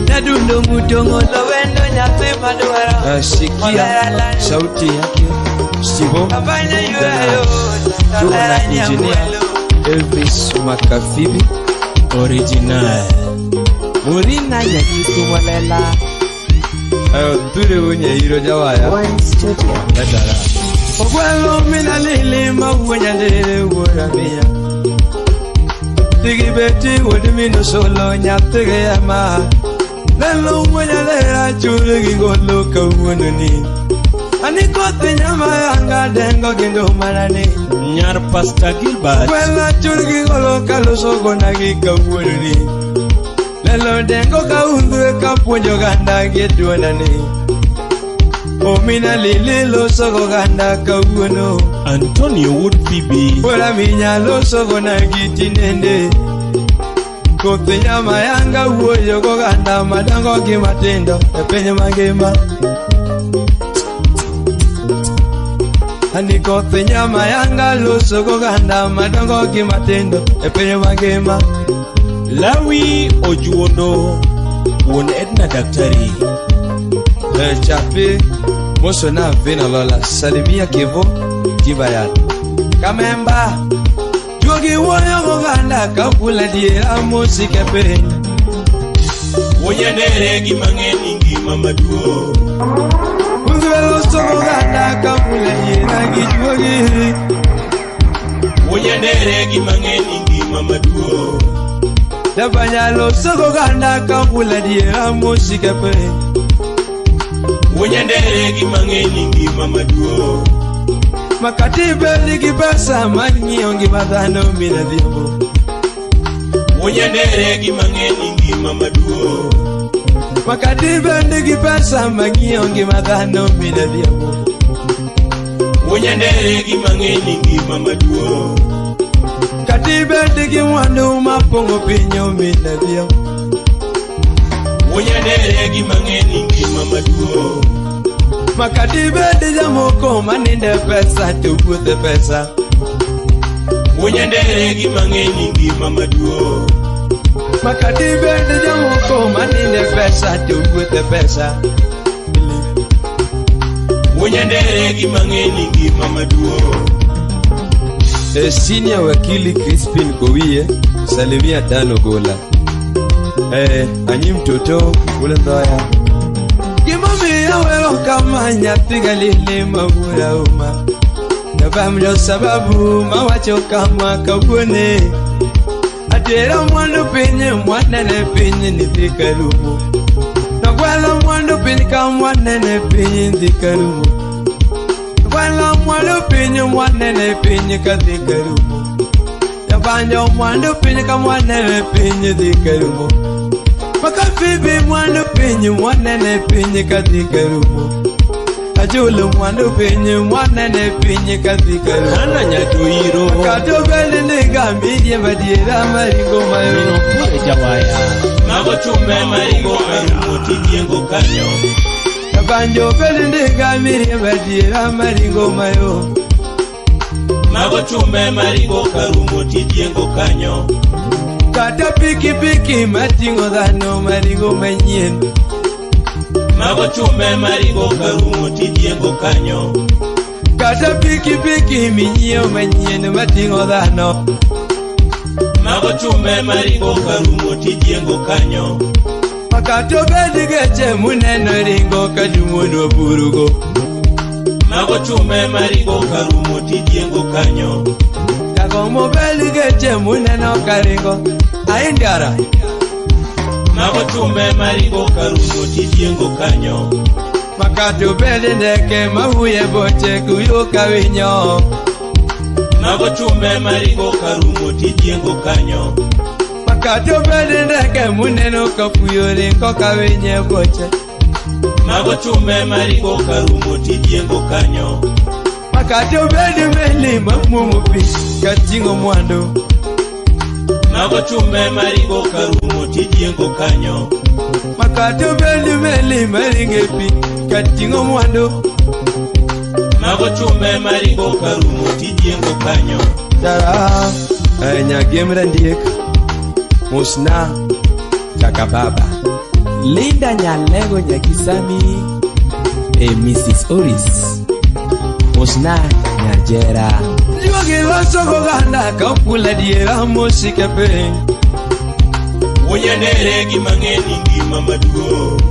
Nyadundo ng'uto ng'olo wendo nyathi madwaro Sikia sauti yake Stivo Tambanya ywera yo Juma olera Engineer nyamwelo Elvis Makafibi Original. Murina Nyakisumolela. Ture wunye iro jawaya. One Studio. Ledara. Ogwelo mina lili mawuo nyandere wuora miya Tigi beti wuod mino solo nyathigi ema Lelo wuonyalera chul gi golo kawuono ni. Ani koth nyama yanga dengo gi ndumana ni. Nyar Pastor Gilbert. Kwela chul gi golo kaloso gona gi kawuono ni. Lelo dengo ka undhwe ka puonjo oganda gi duona ni. Omina lili loso goganda kawuono. Antonio Wood Phoebe. Bora minya loso gona gi tinende. Koth nyama yanga wuoyo goganda madongo gi matindo e piny mangima. Ani koth nyama yanga loso goganda madongo gi matindo e piny mangima. Lawi Ojuondo. Wuon Edna Daktari. Chape Mosona Vena Lola Salimia Kevo Jibayat Kamemba Juogi wuoyo goganda kapula diera mosike piny. Wuonyandere gi mang'eny ngima maduong'. Undhwe loso goganda kapula diera gi juogi. Wuonyandere gi mang'eny ngima maduong'. Dabanya loso goganda kapula diera mosike piny. Wuonyandere gi mang'eny ngima maduong'. Makati bed gi pesa mar ng'iewo ngima dhano min adhiambo. Wuonyandere gi mang'eny ngima maduong'. Makati bed gi pesa mar ng'iewo ngima dhano min adhiambo. Wuonyandere gi mang'eny ngima maduong'. Kati bed gi mwandu mapong'o piny min adhiambo. Wuonyandere gi mang'eny ngima maduong'. Makati bed jamoko maninde pesa to wuothe pesa. Wuonyandere gi mang'eny ngima maduong'. Makati bed jamoko maninde pesa to wuothe pesa. Wuonyandere gi mang'eny ngima maduong'. E senior wakili Crispin Kowiye salimia Dano Gola. Anyim Toto ule Ndoya. Gimomiyo awero kama nyathi galili mawuora uma. Nabamjo sababu mawacho kama kawuone. Atero mwandu piny mwanene piny ni dhi karumo. Nogwelo mwandu piny ka mwanene piny dhi karumo. Nogwelo mwandu piny mwanene piny ka dhi karumo. Jabanjo mwandu piny ka mwanene piny dhi karumo. Makafibi mwandu piny mwanene piny ka dhi karumo. Ajulo mwandu piny mwanene piny ka dhi karumo. Hana Nyadoiro. Kato bende niga midie madiera maringo mayo. Mino Pure Jawaya. Mago chumbe maringo karumo tijiengo kanyo. Kabanjo bende niga midie madiera maringo mayo. Mago chumbe maringo karumo tijiengo kanyo. Kata pikipiki mating'o dhano maringo manyien. Mago chumbe maringo karumo tijiengo kanyo. Kata pikipiki minyiewo manyien mating'o dhano. Mago chumbe maringo karumo tijiengo kanyo. Makata obed geche muneno ringo kajumonwa burugo. Mago chumbe maringo karumo tijiengo kanyo. Jagomo bed geche muneno karingo aindara. Mago chumbe maringo karumo tijiengo kanyo. Makata obed ndeke mahuye boche kuyo kawinyo. Mago chumbe maringo karumo tijiengo kanyo. Makata obed ndeke muneno kafuyo ringo kawinyo boche. Mago chumbe maringo karumo tijiengo kanyo. Makata obed meli mamuomo pi kating'o mwandu. Mago chumbe maringo karumo tijiengo kanyo. Makata obed meli maringo e pi kating'o mwandu. Mago chumbe maringo karumo tijiengo kanyo. Tara Nyagem Randiek Musna Chaka Baba. Linda Nyalego Nyakisami. Mrs. Oris. Musna Nyajera. Juogi loso goganda kapula diera mosike piny. Wuonyandere gi mang'eny ngima maduong'.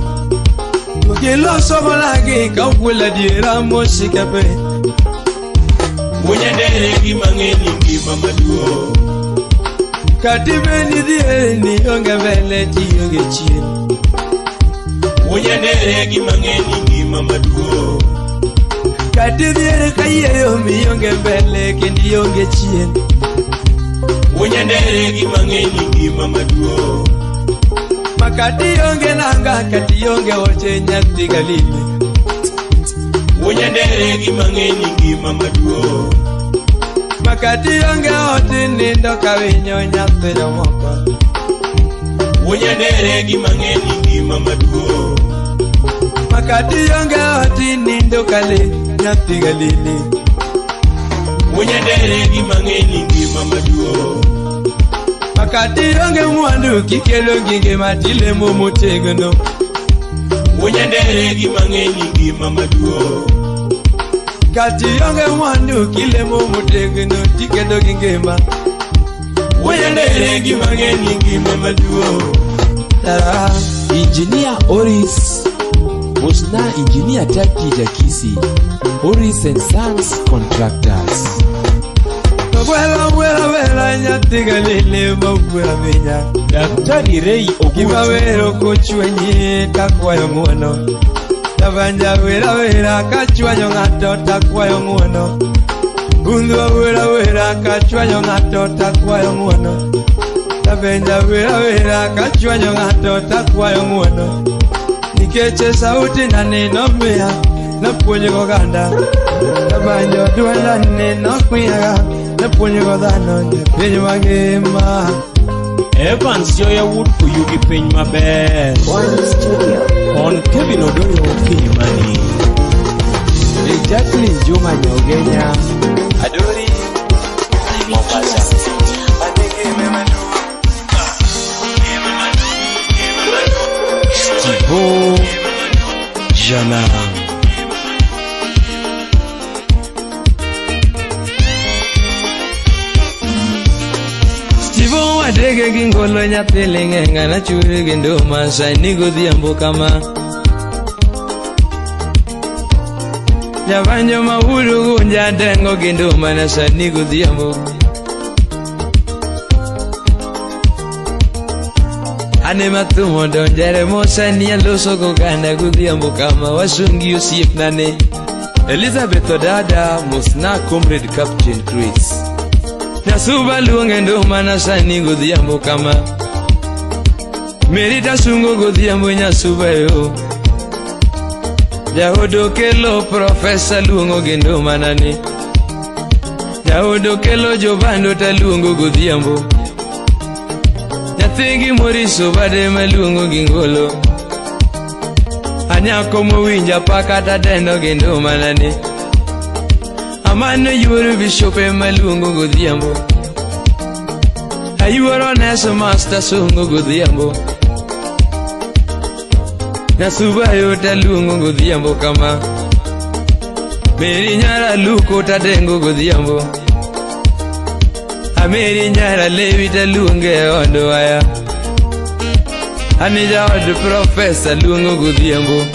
Juogi loso golagi kapula diera mosike piny. Wuonyandere gi mang'eny ngima maduong'. Kati beni dhier ni onge mbele tionge chien. Wuonyandere gi mang'eny ngima maduong'. Kati dhier ka yieyo mionge mbele kendo ionge chien. Wuonyandere gi mang'eny ngima maduong'. Makati onge nanga kati onge oche nyathi galili. Wuonyandere gi mang'eny ngima maduong'. Makati onge ot nindo ka winyo nyathi jomoko. Wuonyandere gi mang'eny ngima maduong'. Makati onge ot nindo ka le nyathi galili. Wuonyandere gi mang'eny ngima maduong'. Makati onge mwandu kikelo gi ngima tilemo motegno. Wuonyandere gi mang'eny ngima maduong'. Kati onge mwandu kilemo motegno tikedo gi ngima. Wuonyandere gi mang'eny ngima maduong'. Tara. Engineer Oris Mosna Engineer Taki Jakisi Oris and Sons Contractors. Wela wela wela nyathi galili mawuora minya. Daktari Ray Gima Ogutu. wero kochwenyi takwayo ng'uono. Tabanja wera wera kachwanyo ng'ato takwayo ng'uono. Undwa wera wera kachwanyo ng'ato takwayo ng'uono. Tabenja wera wera kachwanyo ng'ato takwayo ng'uono. Nikech sauti na neno miya napuonjo goganda. Tabanjo dwonda neno kwiyaga napuonjo go dhano e piny mangima. Evans Joya Wood Oyugi piny maber. One Studio. On Kevin Odoyo Kilimani. Jacqueline Juma Nyaugenya Adori Mombasa. Stivo Jana. Stivo wadege gi ngolo nyathi ling'eng'a nachuri gi nduma sani godhiambo kama. Jabanjo mauru gunja dengo gi nduma na sani godhiambo. Ane mathumo donjere mosani aloso goganda godhiambo kama wasungi osiepna ne. Elizabeth Odada Mosna Comrade Captain Chris. Nyasuba luonge nduma na sani godhiambo kama. Merita sungo godhiambo nyasuba yo. Jaodo kelo profesa luongo gi nduma nani. Jaodo kelo jobando taluongo godhiambo. Nyathigi Moriso bade maluongo gi ngolo. Anyako mowinja paka tadendo gi nduma nani. Amano yuoro bishope maluongo godhiambo. Ayuoro Neso Master sungo godhiambo. Nyasuba yo taluongo godhiambo kama. Meri nyara luko tadengo godhiambo. Ameri nyara lewi taluonge e od waya. Ani jaod profesa luongo godhiambo.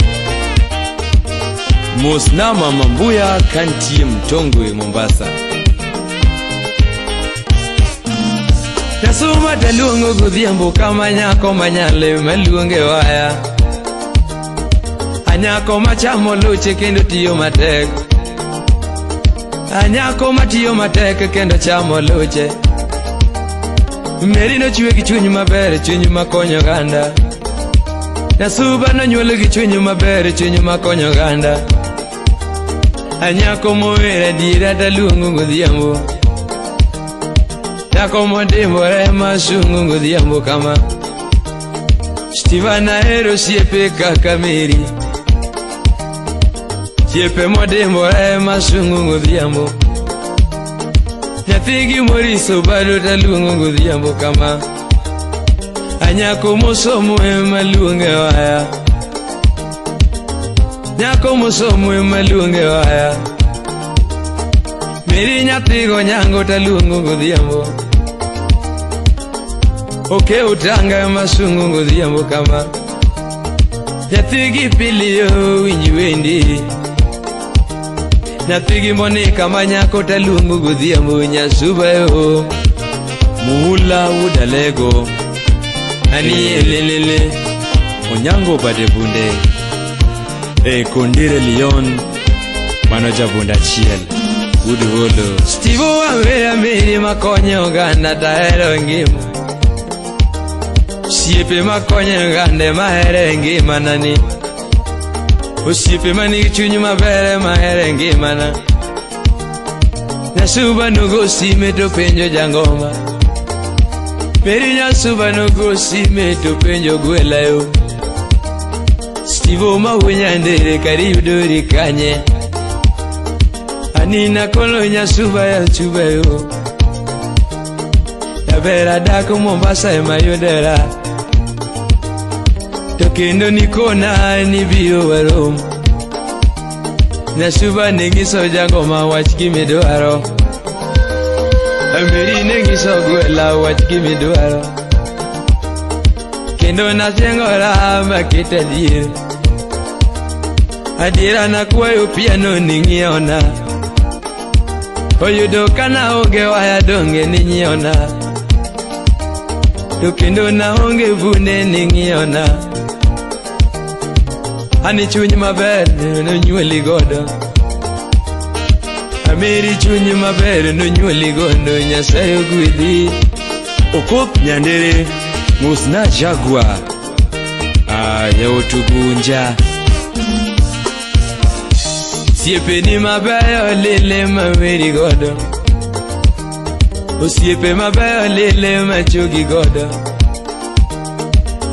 Mosna Mama Mbuya kantie Mtongwe Mombasa. Nyasuma taluongo godhiambo kama nyako manyale maluonge waya. Anyako machamo luche kendo tiyo matek. Anyako matiyo matek kendo chamo luche. Meri nochwe gi chuny maber, chuny makonyo oganda. Nyasuba nonyuol gi chuny maber, chuny makonyo oganda. Anyako mowero adiera taluongo godhiambo. Nyako modimbore masungo godhiambo kama. Steven ahero osiepe kaka Meri. Osiepe modimbore masungo godhiambo. Nyathigi Moriso bado taluongo godhiambo kama. Anyako mosomo ema luonge waya. Nyako mosomo ema luonge waya. Meri nyathigo nyango taluongo godhiambo. Oke utanga ema sungo godhiambo kama. Nyathigi piliyo winj wendi. Nyathigi Monica ma nyako taluongo godhiambo nyasuba yo. Muula Wudalego. Ani elelele. Onyango Badebunde e Kondire Leon mano jabunda achiel Good Holo. Steve Wambe amiri makonyo oganda tahero ngima. Osiepe makonyo oganda ema ahero e ngimana ni. Osiepe manigi chuny maber ema ahero e ngimana. Nyasuba nogo sime to penjo jangoma. Meri nyasuba nogo sime to penjo gwela yo. Steve ma wunyandere kariyudori kanye. Anina kolo nyasuba ya chuba yo. Jaber adak Mombasa ema yudora. To kendo nikona ni biro warom. Nyasuba ne nyiso jangoma wach gimidwaro. Ameri ne nyiso gwela wach gimidwaro. Kendo nasengora maket adier. Adiera nakwayo piano ni ng'iewna. Oyudo ka naonge waya donge ni nyiewna. To kendo naonge bunde ni ng'iewna. Ani chuny maber nonyuoli godo. Ameri chuny maber nonyuoli godo Nyasaye ogwedhi. Okoth Nyandere Musna Jaguar Yautugunja Osiepeni mabeyo lile maweri godo. Osiepe mabeyo lile machogi godo.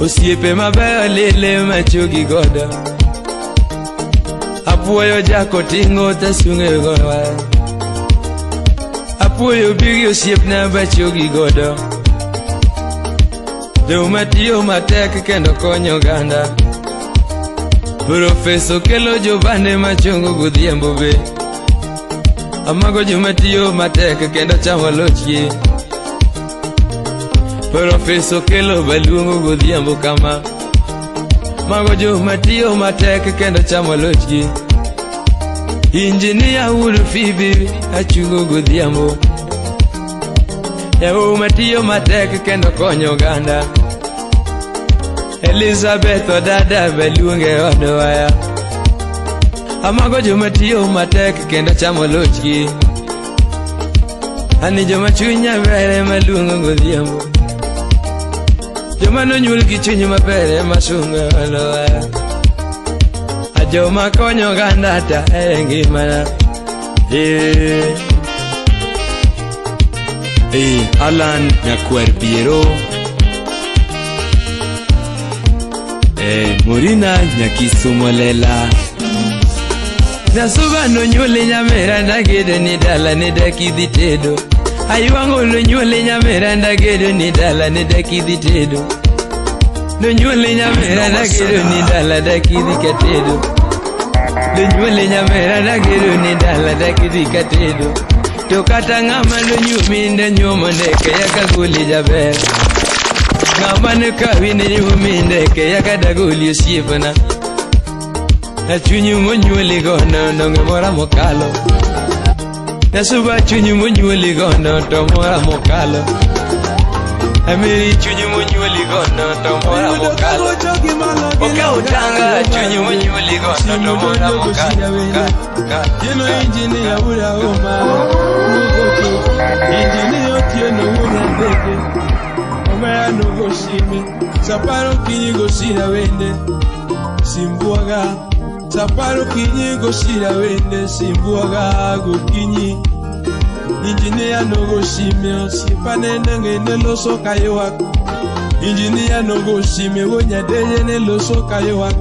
Osiepe mabeyo lile machogi godo. Apuoyo jako ting'o tasunge godo. Apuoyo bigi osiepna bachogi godo. Joma tiyo matek kendo konyo oganda. Profeso kelo jobande machongo godhiambo be. Amago joma tiyo matek kendo chamo lochgi. Profeso kelo baluongo godhiambo kama. Mago joma tiyo matek kendo chamo lochgi. Injinia Uhuru Phoebe achungo godhiambo. Yawo matiyo matek kendo konyo oganda. Elizabeth Odada be luonge odwaya. Amago joma tiyo matek kendo chamo lochgi. Ani joma chunya ber ema luongo godhiambo. Joma nonyuol gi chuny maber ema sungo odwaya. A joma konyo oganda ta e ngimana. Eh. Alan Nyakwar Biero Morina Nyakisumo Lela. Nyasuba nonyuoli nyamera ndagedo ni dala ni dakidhi tedo. Aywango nonyuoli nyamera ndagedo ni dala ni dakidhi tedo. Nonyuoli nyamera ndagedo ni dala dakidhi katedo. Nonyuoli nyamera ndagedo ni dala dakidhi katedo. To kata ng'ama nonyuomi nde nyuomo ndeke yaka goli jaber. Ng'ama ne kawi ne nyuomi ndeke yaka dagoli osiepna. Chuny monyuoli gono donge mora mokalo. Nyasuba chuny monyuoli gono to mora mokalo. Amiri chuny monyuoli gono to mora mokalo. Okawo tanga chuny monyuoli gono to mora mokalo. Tieno injinia ura oma Nugocho Injinia Otieno wuod Ndege Omera nogo sime Saparo kinyi gosira wende Simbuaga Saparo kinyi gosira wende Simbuaga gokinyi Injinia nogo sime Osiepane nenge ne loso kaywak Injinia nogo sime Wuod ne loso kaywak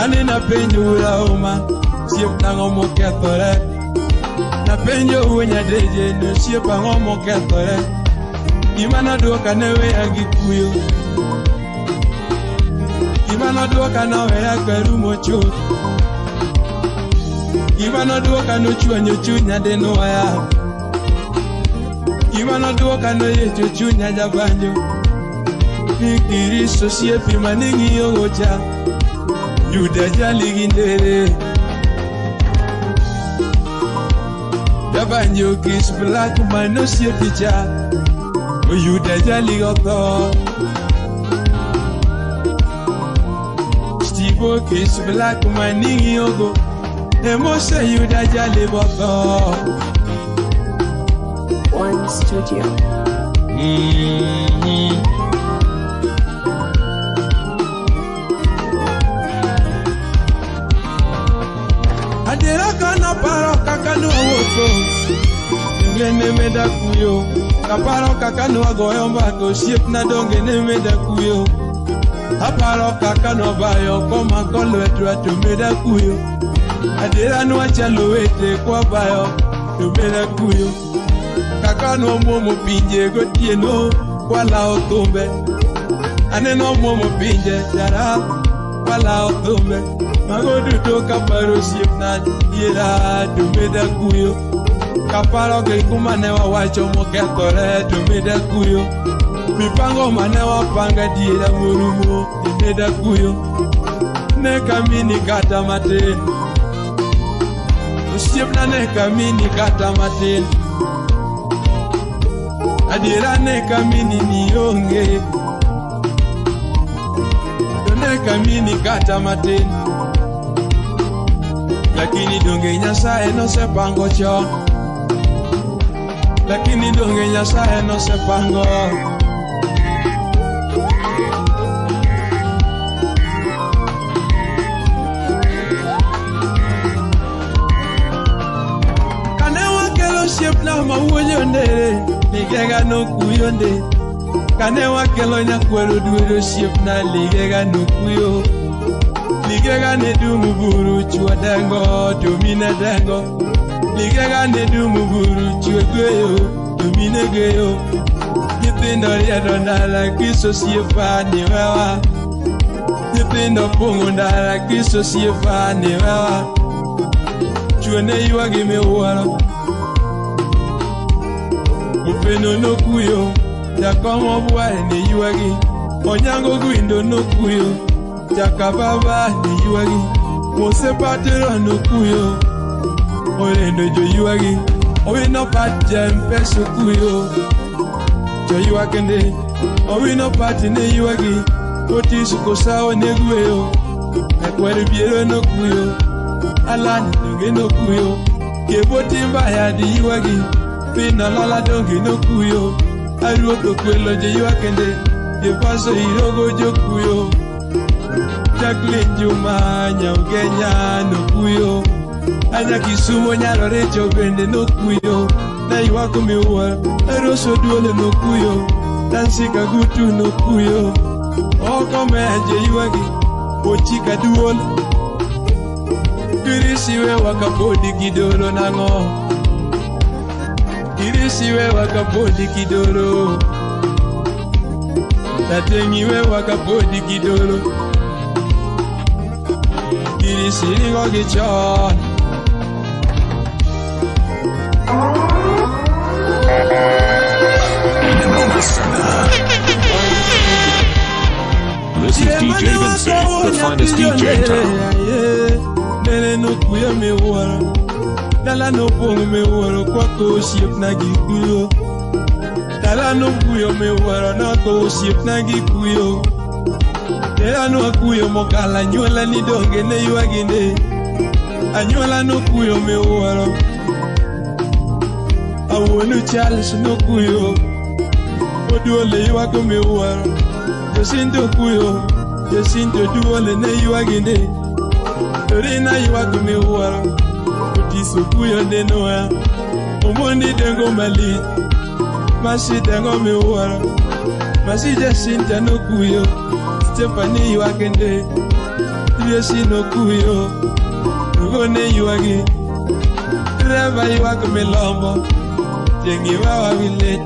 Ane napenjo ura oma Osiep nang'o mokethore Napenjo wuod Nyadeje ni osiep ang'o mokethore Gima nodwoka ne weya gi kuyo Gima nodwoka noweya karumo chuth Gima nodwoka nochwanyo chunya denwaya Gima nodwoka noyecho chunya jabanjo Ni Kristo osiepi maning'iyogo cha Yuda jali gi ndere Jabanjo Chris Black man osiepi cha Oyuda jali gotho Steve Chris Black maning'iyogo emoseyuda jali botho. One Studio. Adiera kana paro kaka nwawuotho, donge ne meda kuyo. Kaparo kaka nwagoyo mbaka osiepna donge ne meda kuyo. Aparo kaka nwabayo komako lwetwa to meda kuyo. Adiera nwachalo wete kwabayo to meda kuyo. Kaka nwamuomo pinje gotieno kwalawo thumbe. Aneno muomo pinje jara kwalawo thumbe. Mago duto kaparo osiepna diera to meda kuyo. Kaparo gi kuma ne wawacho mokethore to meda kuyo. Mipango mane wapanga diera morumo to meda kuyo. Ne kamini kata matin. Osiepna ne kamini kata matin. Adiera ne kamini nionge. To ne kamini kata matin. Lakini donge Nyasaye nosepango chon. Lakini donge Nyasaye nosepango. Kane wakelo osiepna mawuoyo ndere, ligega nokuyo nde. Kane wakelo nyakwero duero osiepna, ligega nokuyo. Ligega ne dumu buru chwo dengo, to mine dengo. Ligega ne dumu buru chwo gweyo, to mine gweyo. Nyithindo riedo ndara Kristo osiepa ni wewa. Nyithindo pong'o ndara Kristo osiepa ni wewa. Chwo ne ywagi miwuoro. Upendo nokuyo, jakom obware ne ywagi. Onyango Gwindo nokuyo, Jakababa ne ywagi. Mose Patero nokuyo, Orendo joywagi. Owino Pat Jempeso kuyo, joywak nde. Owino Pat ne ywagi, Otis Kosawo ne gweyo. Nyakwar Biero nokuyo, Alan donge nokuyo. Kebo Timba yadi ywagi, Pino Lola donge nokuyo. Aruoth Okwelo joywak nde, Jepaso Irogo jokuyo. Jacqueline Juma Nyaugenya nokuyo. Anya Kisumo nyalo Recho bende nokuyo. Naywak miwuoro, Eroso Duolo nokuyo. Nancy Kagutu nokuyo. Oko meje ywagi, Ochika Duol. Kirisi wewa kapodi kidoro nang'o. Kirisi wewa kapodi kidoro. Tateng'i wewa kapodi kidoro. Kirisi ringo gi chon. This is DJ Vinci, the finest DJ in town. Nene nokuyo miwuoro. Dala nopong' miwuoro kwako osiepna gi kuyo. Dala nokuyo miwuoro nako osiepna gi kuyo. Dala nokuyo mokalo anyuola ni donge ne ywagi nde. Anyuola nokuyo miwuoro. Awuonu Charles nokuyo. Oduole ywak miwuoro. Jacinto kuyo. Jacinto duole ne ywagi nde. Dorina ywak miwuoro. Otiso kuyo nde noa. Omondi dengo malich. Masi dengo miwuoro. Masi Jacinta nokuyo. Stephanie ywak nde. Tracy nokuyo. Rugo ne ywagi. Trevor ywak milombo. Tieng'i wawa gi lit.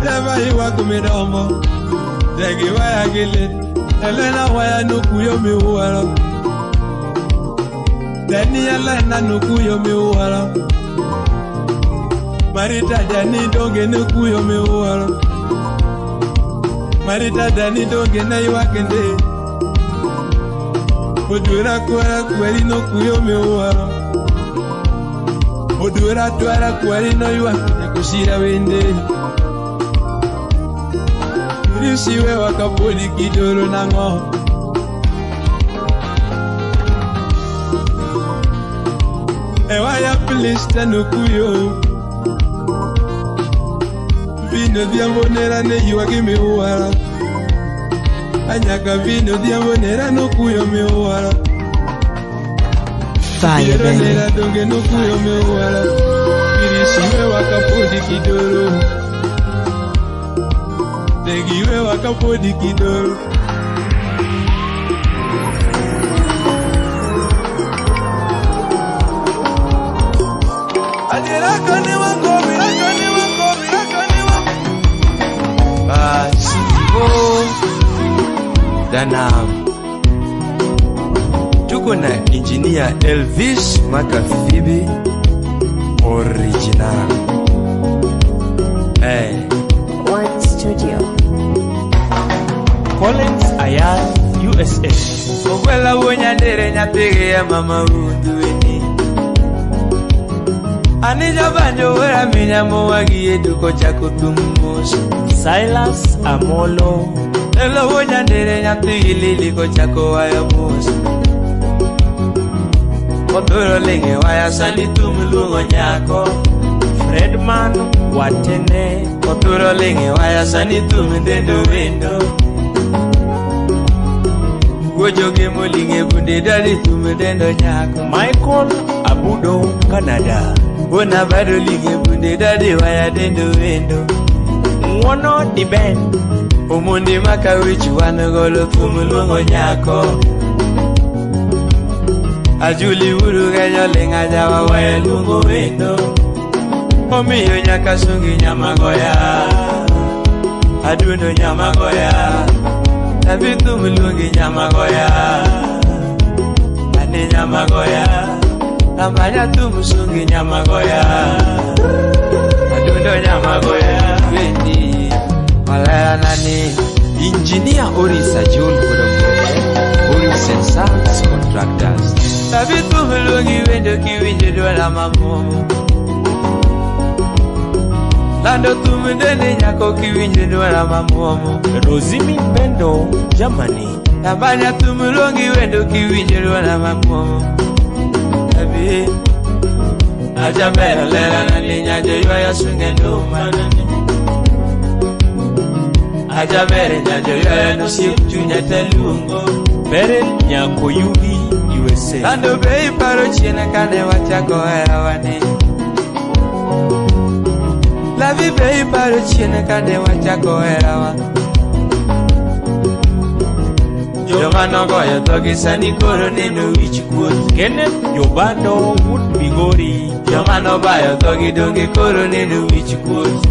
Trevor ywak midombo. Tieng'i waya gi lit. Elena waya nokuyo miwuoro. Dani Elena nokuyo miwuoro. Marita Dani donge nokuyo miwuoro. Marita Dani donge ne ywak nde. Odwera kwara kweri nokuyo miwuoro. Odwera twara kweri noywak nyakosira wende. Kirisi wewa kapodi kidoro nang'o. Kare waya plista nokuyo. Vino dhiambo nera ne ywagi miwuoro. Anyaka vino dhiambo nera nokuyo miwuoro. Fire, Piero baby. nera donge nokuyo miwuoro. Kirisi wewa kapodi kidoro. Degi wewa kapodi kidoro. Adiera kane wagowi, kane wagowi, kane wagowi. Basi Danam. Tuko na engineer Elvis Makafibi original. Eh, One Studio. Collins Ayal, USA. Ogwela wuonyandere nyathigi ya mama undueni. Anija banjo wera minya mowagi e duko chako thum mos. Silas Amolo. Elo wuonyandere nyathigi lili kochako wayo mos. Odhuro ling'e waya sani thum luongo nyako. Fredman Watene. Odhuro ling'e waya sani thum dendo wendo. Wuojoge moling'e bunde dadi thum dendo nyako. Michael Abudo, Canada. Wuona bado ling'e bunde dadi waya dendo wendo. Ng'wono Diben. Omondi maka wich wan golo thum luongo nyako. Ajuli uru genyo ling'a jawa waya luongo wendo. Omiyo nyaka sungi nyamagoya. Adundo nyamagoya. Nabi thum luongi nyamagoya. Ane nyamagoya. Amanya thum sungi nyamagoya. Adundo nyamagoya. Wendi. Malaya nani. Engineer Orisa John Kodamwe, Oris and Sons Contractors. Nabi thum luongi wendo kiwinjo dwala mamomo. Lando thum dende nyako kiwinjo dwala mamomo. Rosimi Pendo, Germany. Nabanya thum luongi wendo kiwinjo dwala mamomo. Nabi Ajabero lera nani nyajo ywaya sunge nduma nani. Ajabere nyajo ywaya nosiep chunya taluongo. Beryl Nyakoyugi, USA. Lando be iparo chien kane wachako herawani. Lavi be iparo chien kane wachako herawa. Joma nogoyo dhogi sani koro neno wich kuot. Kenneth Jobado, Wood Migori. Joma nobayo dhogi donge koro neno wich kuot.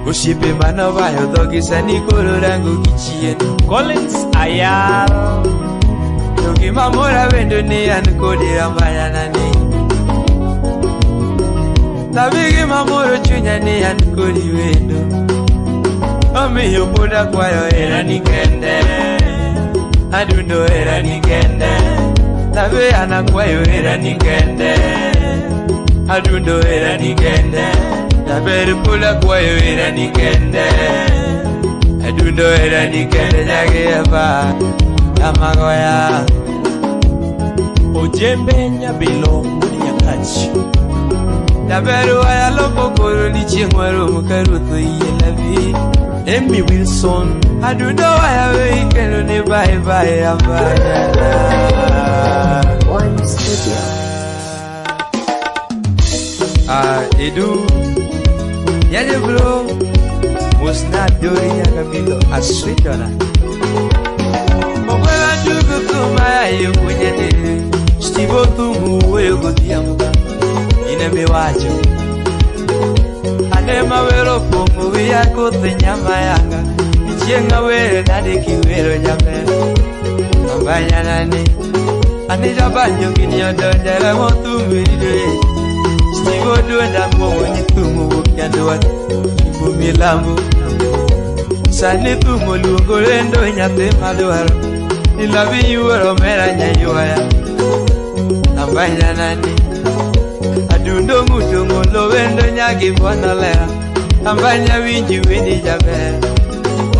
Osiepe manobayo dhogi sani koro rango gi chien. Collins Ayal. To gima mora wendo ni an kodi rambayana ni. Lavi gima moro chunya ni an kodi wendo. Omiyo pod akwayo herani kende. Adundo herani kende. Lavi an akwayo herani kende. Adundo herani kende. Jaber pod akwayo herani kende. Adundo herani kende nyagi eva. Amagoya. Ojembe Nyabilo, Wood Nyakach. Jaber waya loko koro ni chieng' waromo ka ruoth oyie lavi. Emmy Wilson. Adundo waya we ikelo ni bye bye ambanyana. One Studio. Ah, Edu. Yaje bro. Musna dori nyaka bilo aswitona. Ogwela njugu thuma ya yukunye nere. Stivo thumu wuoyo godhiambo. In emiwacho. Ane mawero pong'o wiya koth nyama yanga. Chieng' awere nade kiwero nyamer. Ambanyana ni. Ane jabanjo gini odonjere mo thum ridore. Stivo duonda muomo ni thum owuok nyandwat. Imbo milambo. Sani thum oluongo lendo nyathi madwaro. Ilavi yuoro mera nyaywaya. Ambanyana ni. Adundo ng'uto ng'olo wendo nyagi bono lera. Ambanya winji wendi jaber.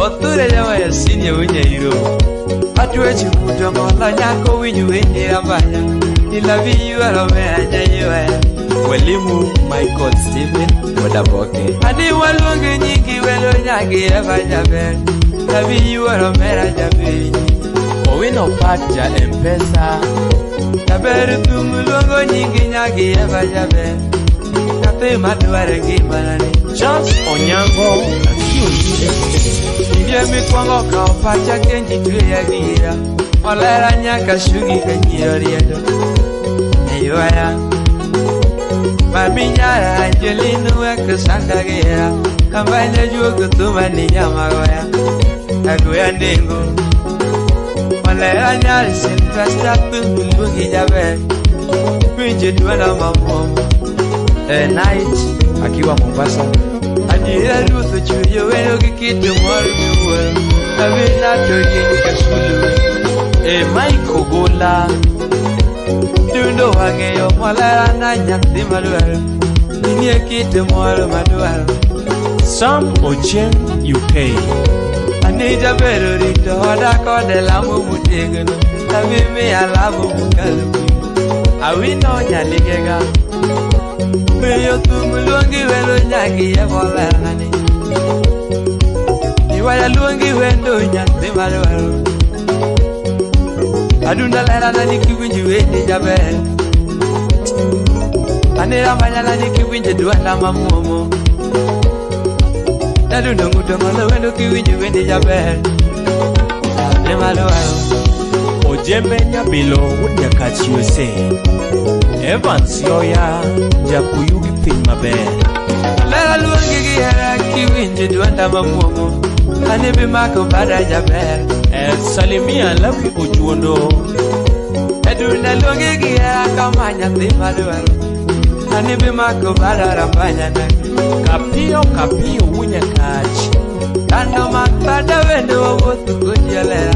Othure jawaya sinye winye iro. Atwechi ng'uto ng'olo nyako winji wendi ambanya. Ilavi yuoro mera nyaywaya. Mwalimu Michael Steven Wadaboke. Adi waluongi nyingi welo nyagi Eva jaber. Lavi yuoro mera japiny. Owino Pat ja M-Pesa. Jaber thum luongo nyingi nyagi Eva jaber. Nyathi madwaro ngimana ni. Charles Onyango akiwa USA. Nitie mikwongo kawo pacha kendi tweya gi hera. Olera nyaka shugi ka nyiro riedo. Eywaya. Mami nyara Angelina wek sanda gi hera. Kambanya juogo thuma ni nyamagoya. Agoya nengo. Olera nyari Sylvester thum luongi jaber. Winjo duona mamuomo. Night akiwa Mombasa. Adiera ruoth ochweyo wero gi kit mor miwuoro. Awina to rieny ka sulwe. Mike Ogola. Dundo wang'eyo molera na nyathi madwaro. Inie kit mor madwaro. Sam Ochieng UK. Ani jaber rito oda kode lamo motegno. Abi miya lamo mokalo piny. Awino Nyaligega. Miyo thum luongi welo nyagi e molerani. Iwaya luongi wendo nyathi madwaro. Adunda lerana ni kiwinji wendi jaber. Anira manyana ni kiwinji dwanda mamuomo. Nadundo ng'uto ng'olo wendo kiwinji wendi jaber. Nyathi madwaro. Ojembe Nyabilo wuod Nyakach USA. Evans Yoya Jakuyugi piny maber. Lera luongi gi hera kiwinji dwanda mamuomo. Ani bi mako bada jaber. Salimia Lawi Ojuondo. Adunda luongi gi hera kama nyathi madwaro. Ani bi mako bada rambanya na. Kapiyo Kapiyo wuod Nyakach. Kando mak bada wendo wawuotho kodi olera.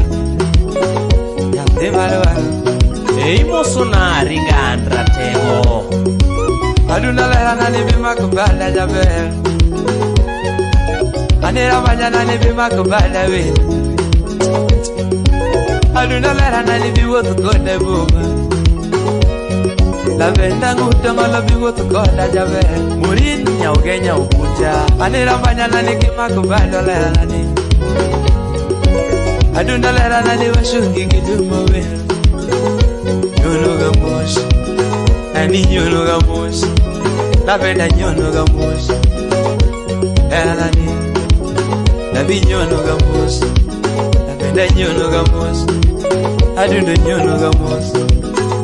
Nyathi madwaro. Imoso na Ringan Ratego. Adunda lera nani bi mako bada jaber. Ani rambanya nani bi mako bada we. Adunda lera nani bi wuotho kode boma. Lavenda ng'uto ng'olo bi wuotho koda jaber. Murin Nyaugenya Ubuja. Ani rambanya nani kimako bada olera nani. Adunda lera nani washungi gidumo wero. Nyono ga mos. Ani nyono ga mos. Lavenda nyono ga mos. Era nani. Lavi nyono ga mos. Lavenda nyono ga mos. Adundo nyono ga mos.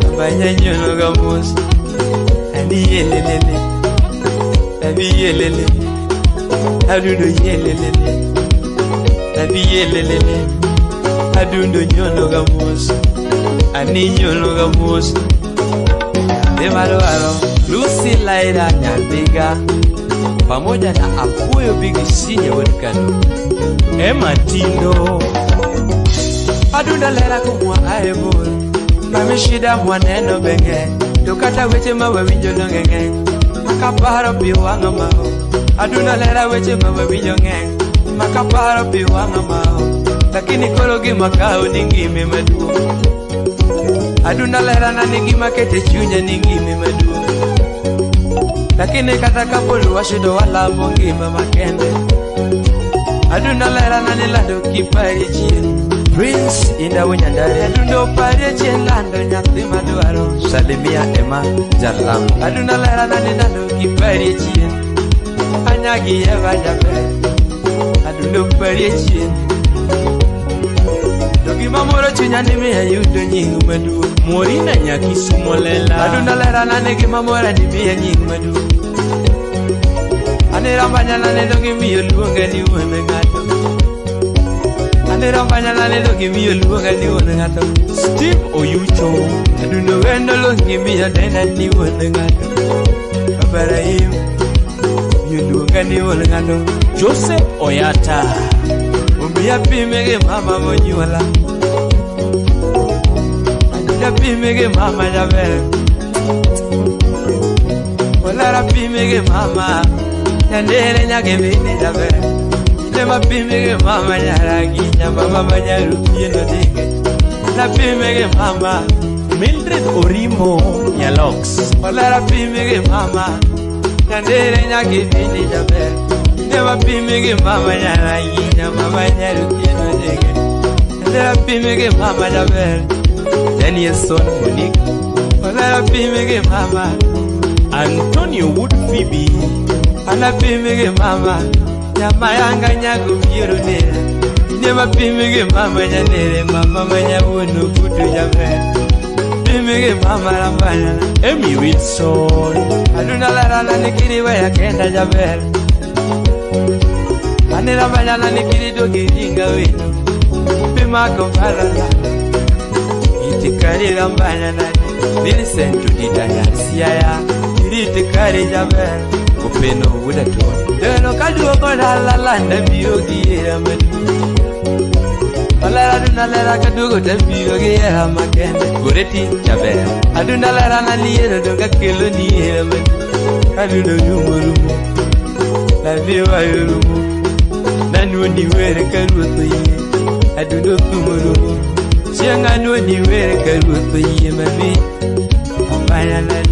Ambanya nyono ga mos. Ani yelelele. Lavi yelele. Adundo yelelele. Lavi yelelele. Adundo nyono ga mos. Ani nyono ga mos. Nyathi madwaro. Lucy Laira Nyadhiga pamoja na Apuoyo Big Sinye wuod Kano. Emma Tindo. Adunda lera kumwa ae bor. Mami shida mwaneno benge. To kata weche ma wawinjo donge ng'eny. Makaparo pi wang'a mao. Adunda lera weche ma wawinjo ng'eny. Makaparo pi wang'a mao. Lakini koro gima kawo ni ngime maduong'. Adunda lera na ni gima kete chunya ni ngime maduong'. Lakini kata kapod washudo walamo ngima makende. Adunda lera na ni lando kipari chien. Prince Inda Nyandare. Adundo parie chien lando nyathi madwaro. Salimia Emma Jalamo. Adunda lera na ni lando kiparie chien. Anyagi Eva jaber. Adundo parie chien. To gima moro chunya ni miya yudo nying maduong'. Morina Nyakisumo Lela. Adunda lera na ni gima mora ni miya nying maduong'. Ani rambanya na ni dongi miyo luonga ni wuon ng'ato. Ani rambanya na ni dongi miyo luonga ni wuon ng'ato. Steve Oyucho. Adundo wendo luongi miyo dena ni wuon ng'ato. Abarahim miyo luonga ni wuon ng'ato. Joseph Oyata. Omiya pime gi mama monyuola. Aduda pime gi mama jaber. Olara pime gi mama. Nyandere nyage bende jaber. Nema pime gi mama nyaragi nyamba mama nyaru pieno dinge. Na pime gi mama. Mildred Orimo Nyalox. Olera pimi gi mama, nyandere nyakibindi jaber. Never pimi gi mama nyarayinya, mama nyarutieno dege. Olera pimi gi mama jaber, Daniel Son Monique. Olera pimi gi mama, Antonio Wood Phoebe. Ana pimi gi mama, nyama yanga nyago biero nera. Never pimi gi mama nyanere, mama manyawuono kudu jaber. Pimi gi mama rambanya. Amy Wilson. Aduna lara nikiri weya kenda jaber. Anera banyana nikiri dogi ringa wino. Pima kombalala. Itikari rambanyana. Millicent Odida Nyansiaya. Itikari jaber. Openo Wuda Tony. Deno kaduoko dala landa biro gi hera maduong'. Olera aduna lera kaduogo tabiro gi hera makende. Goreti Jaber. Aduna lera naliero donga kelo ni hera maduong'. Adundo rumo rumo. Ladhi wayo rumo. Nanuoni were ka ruoth oyie. Adundo thumo rumo. Chieng' anuoni were ka ruoth oyie mami. Ambanya nani.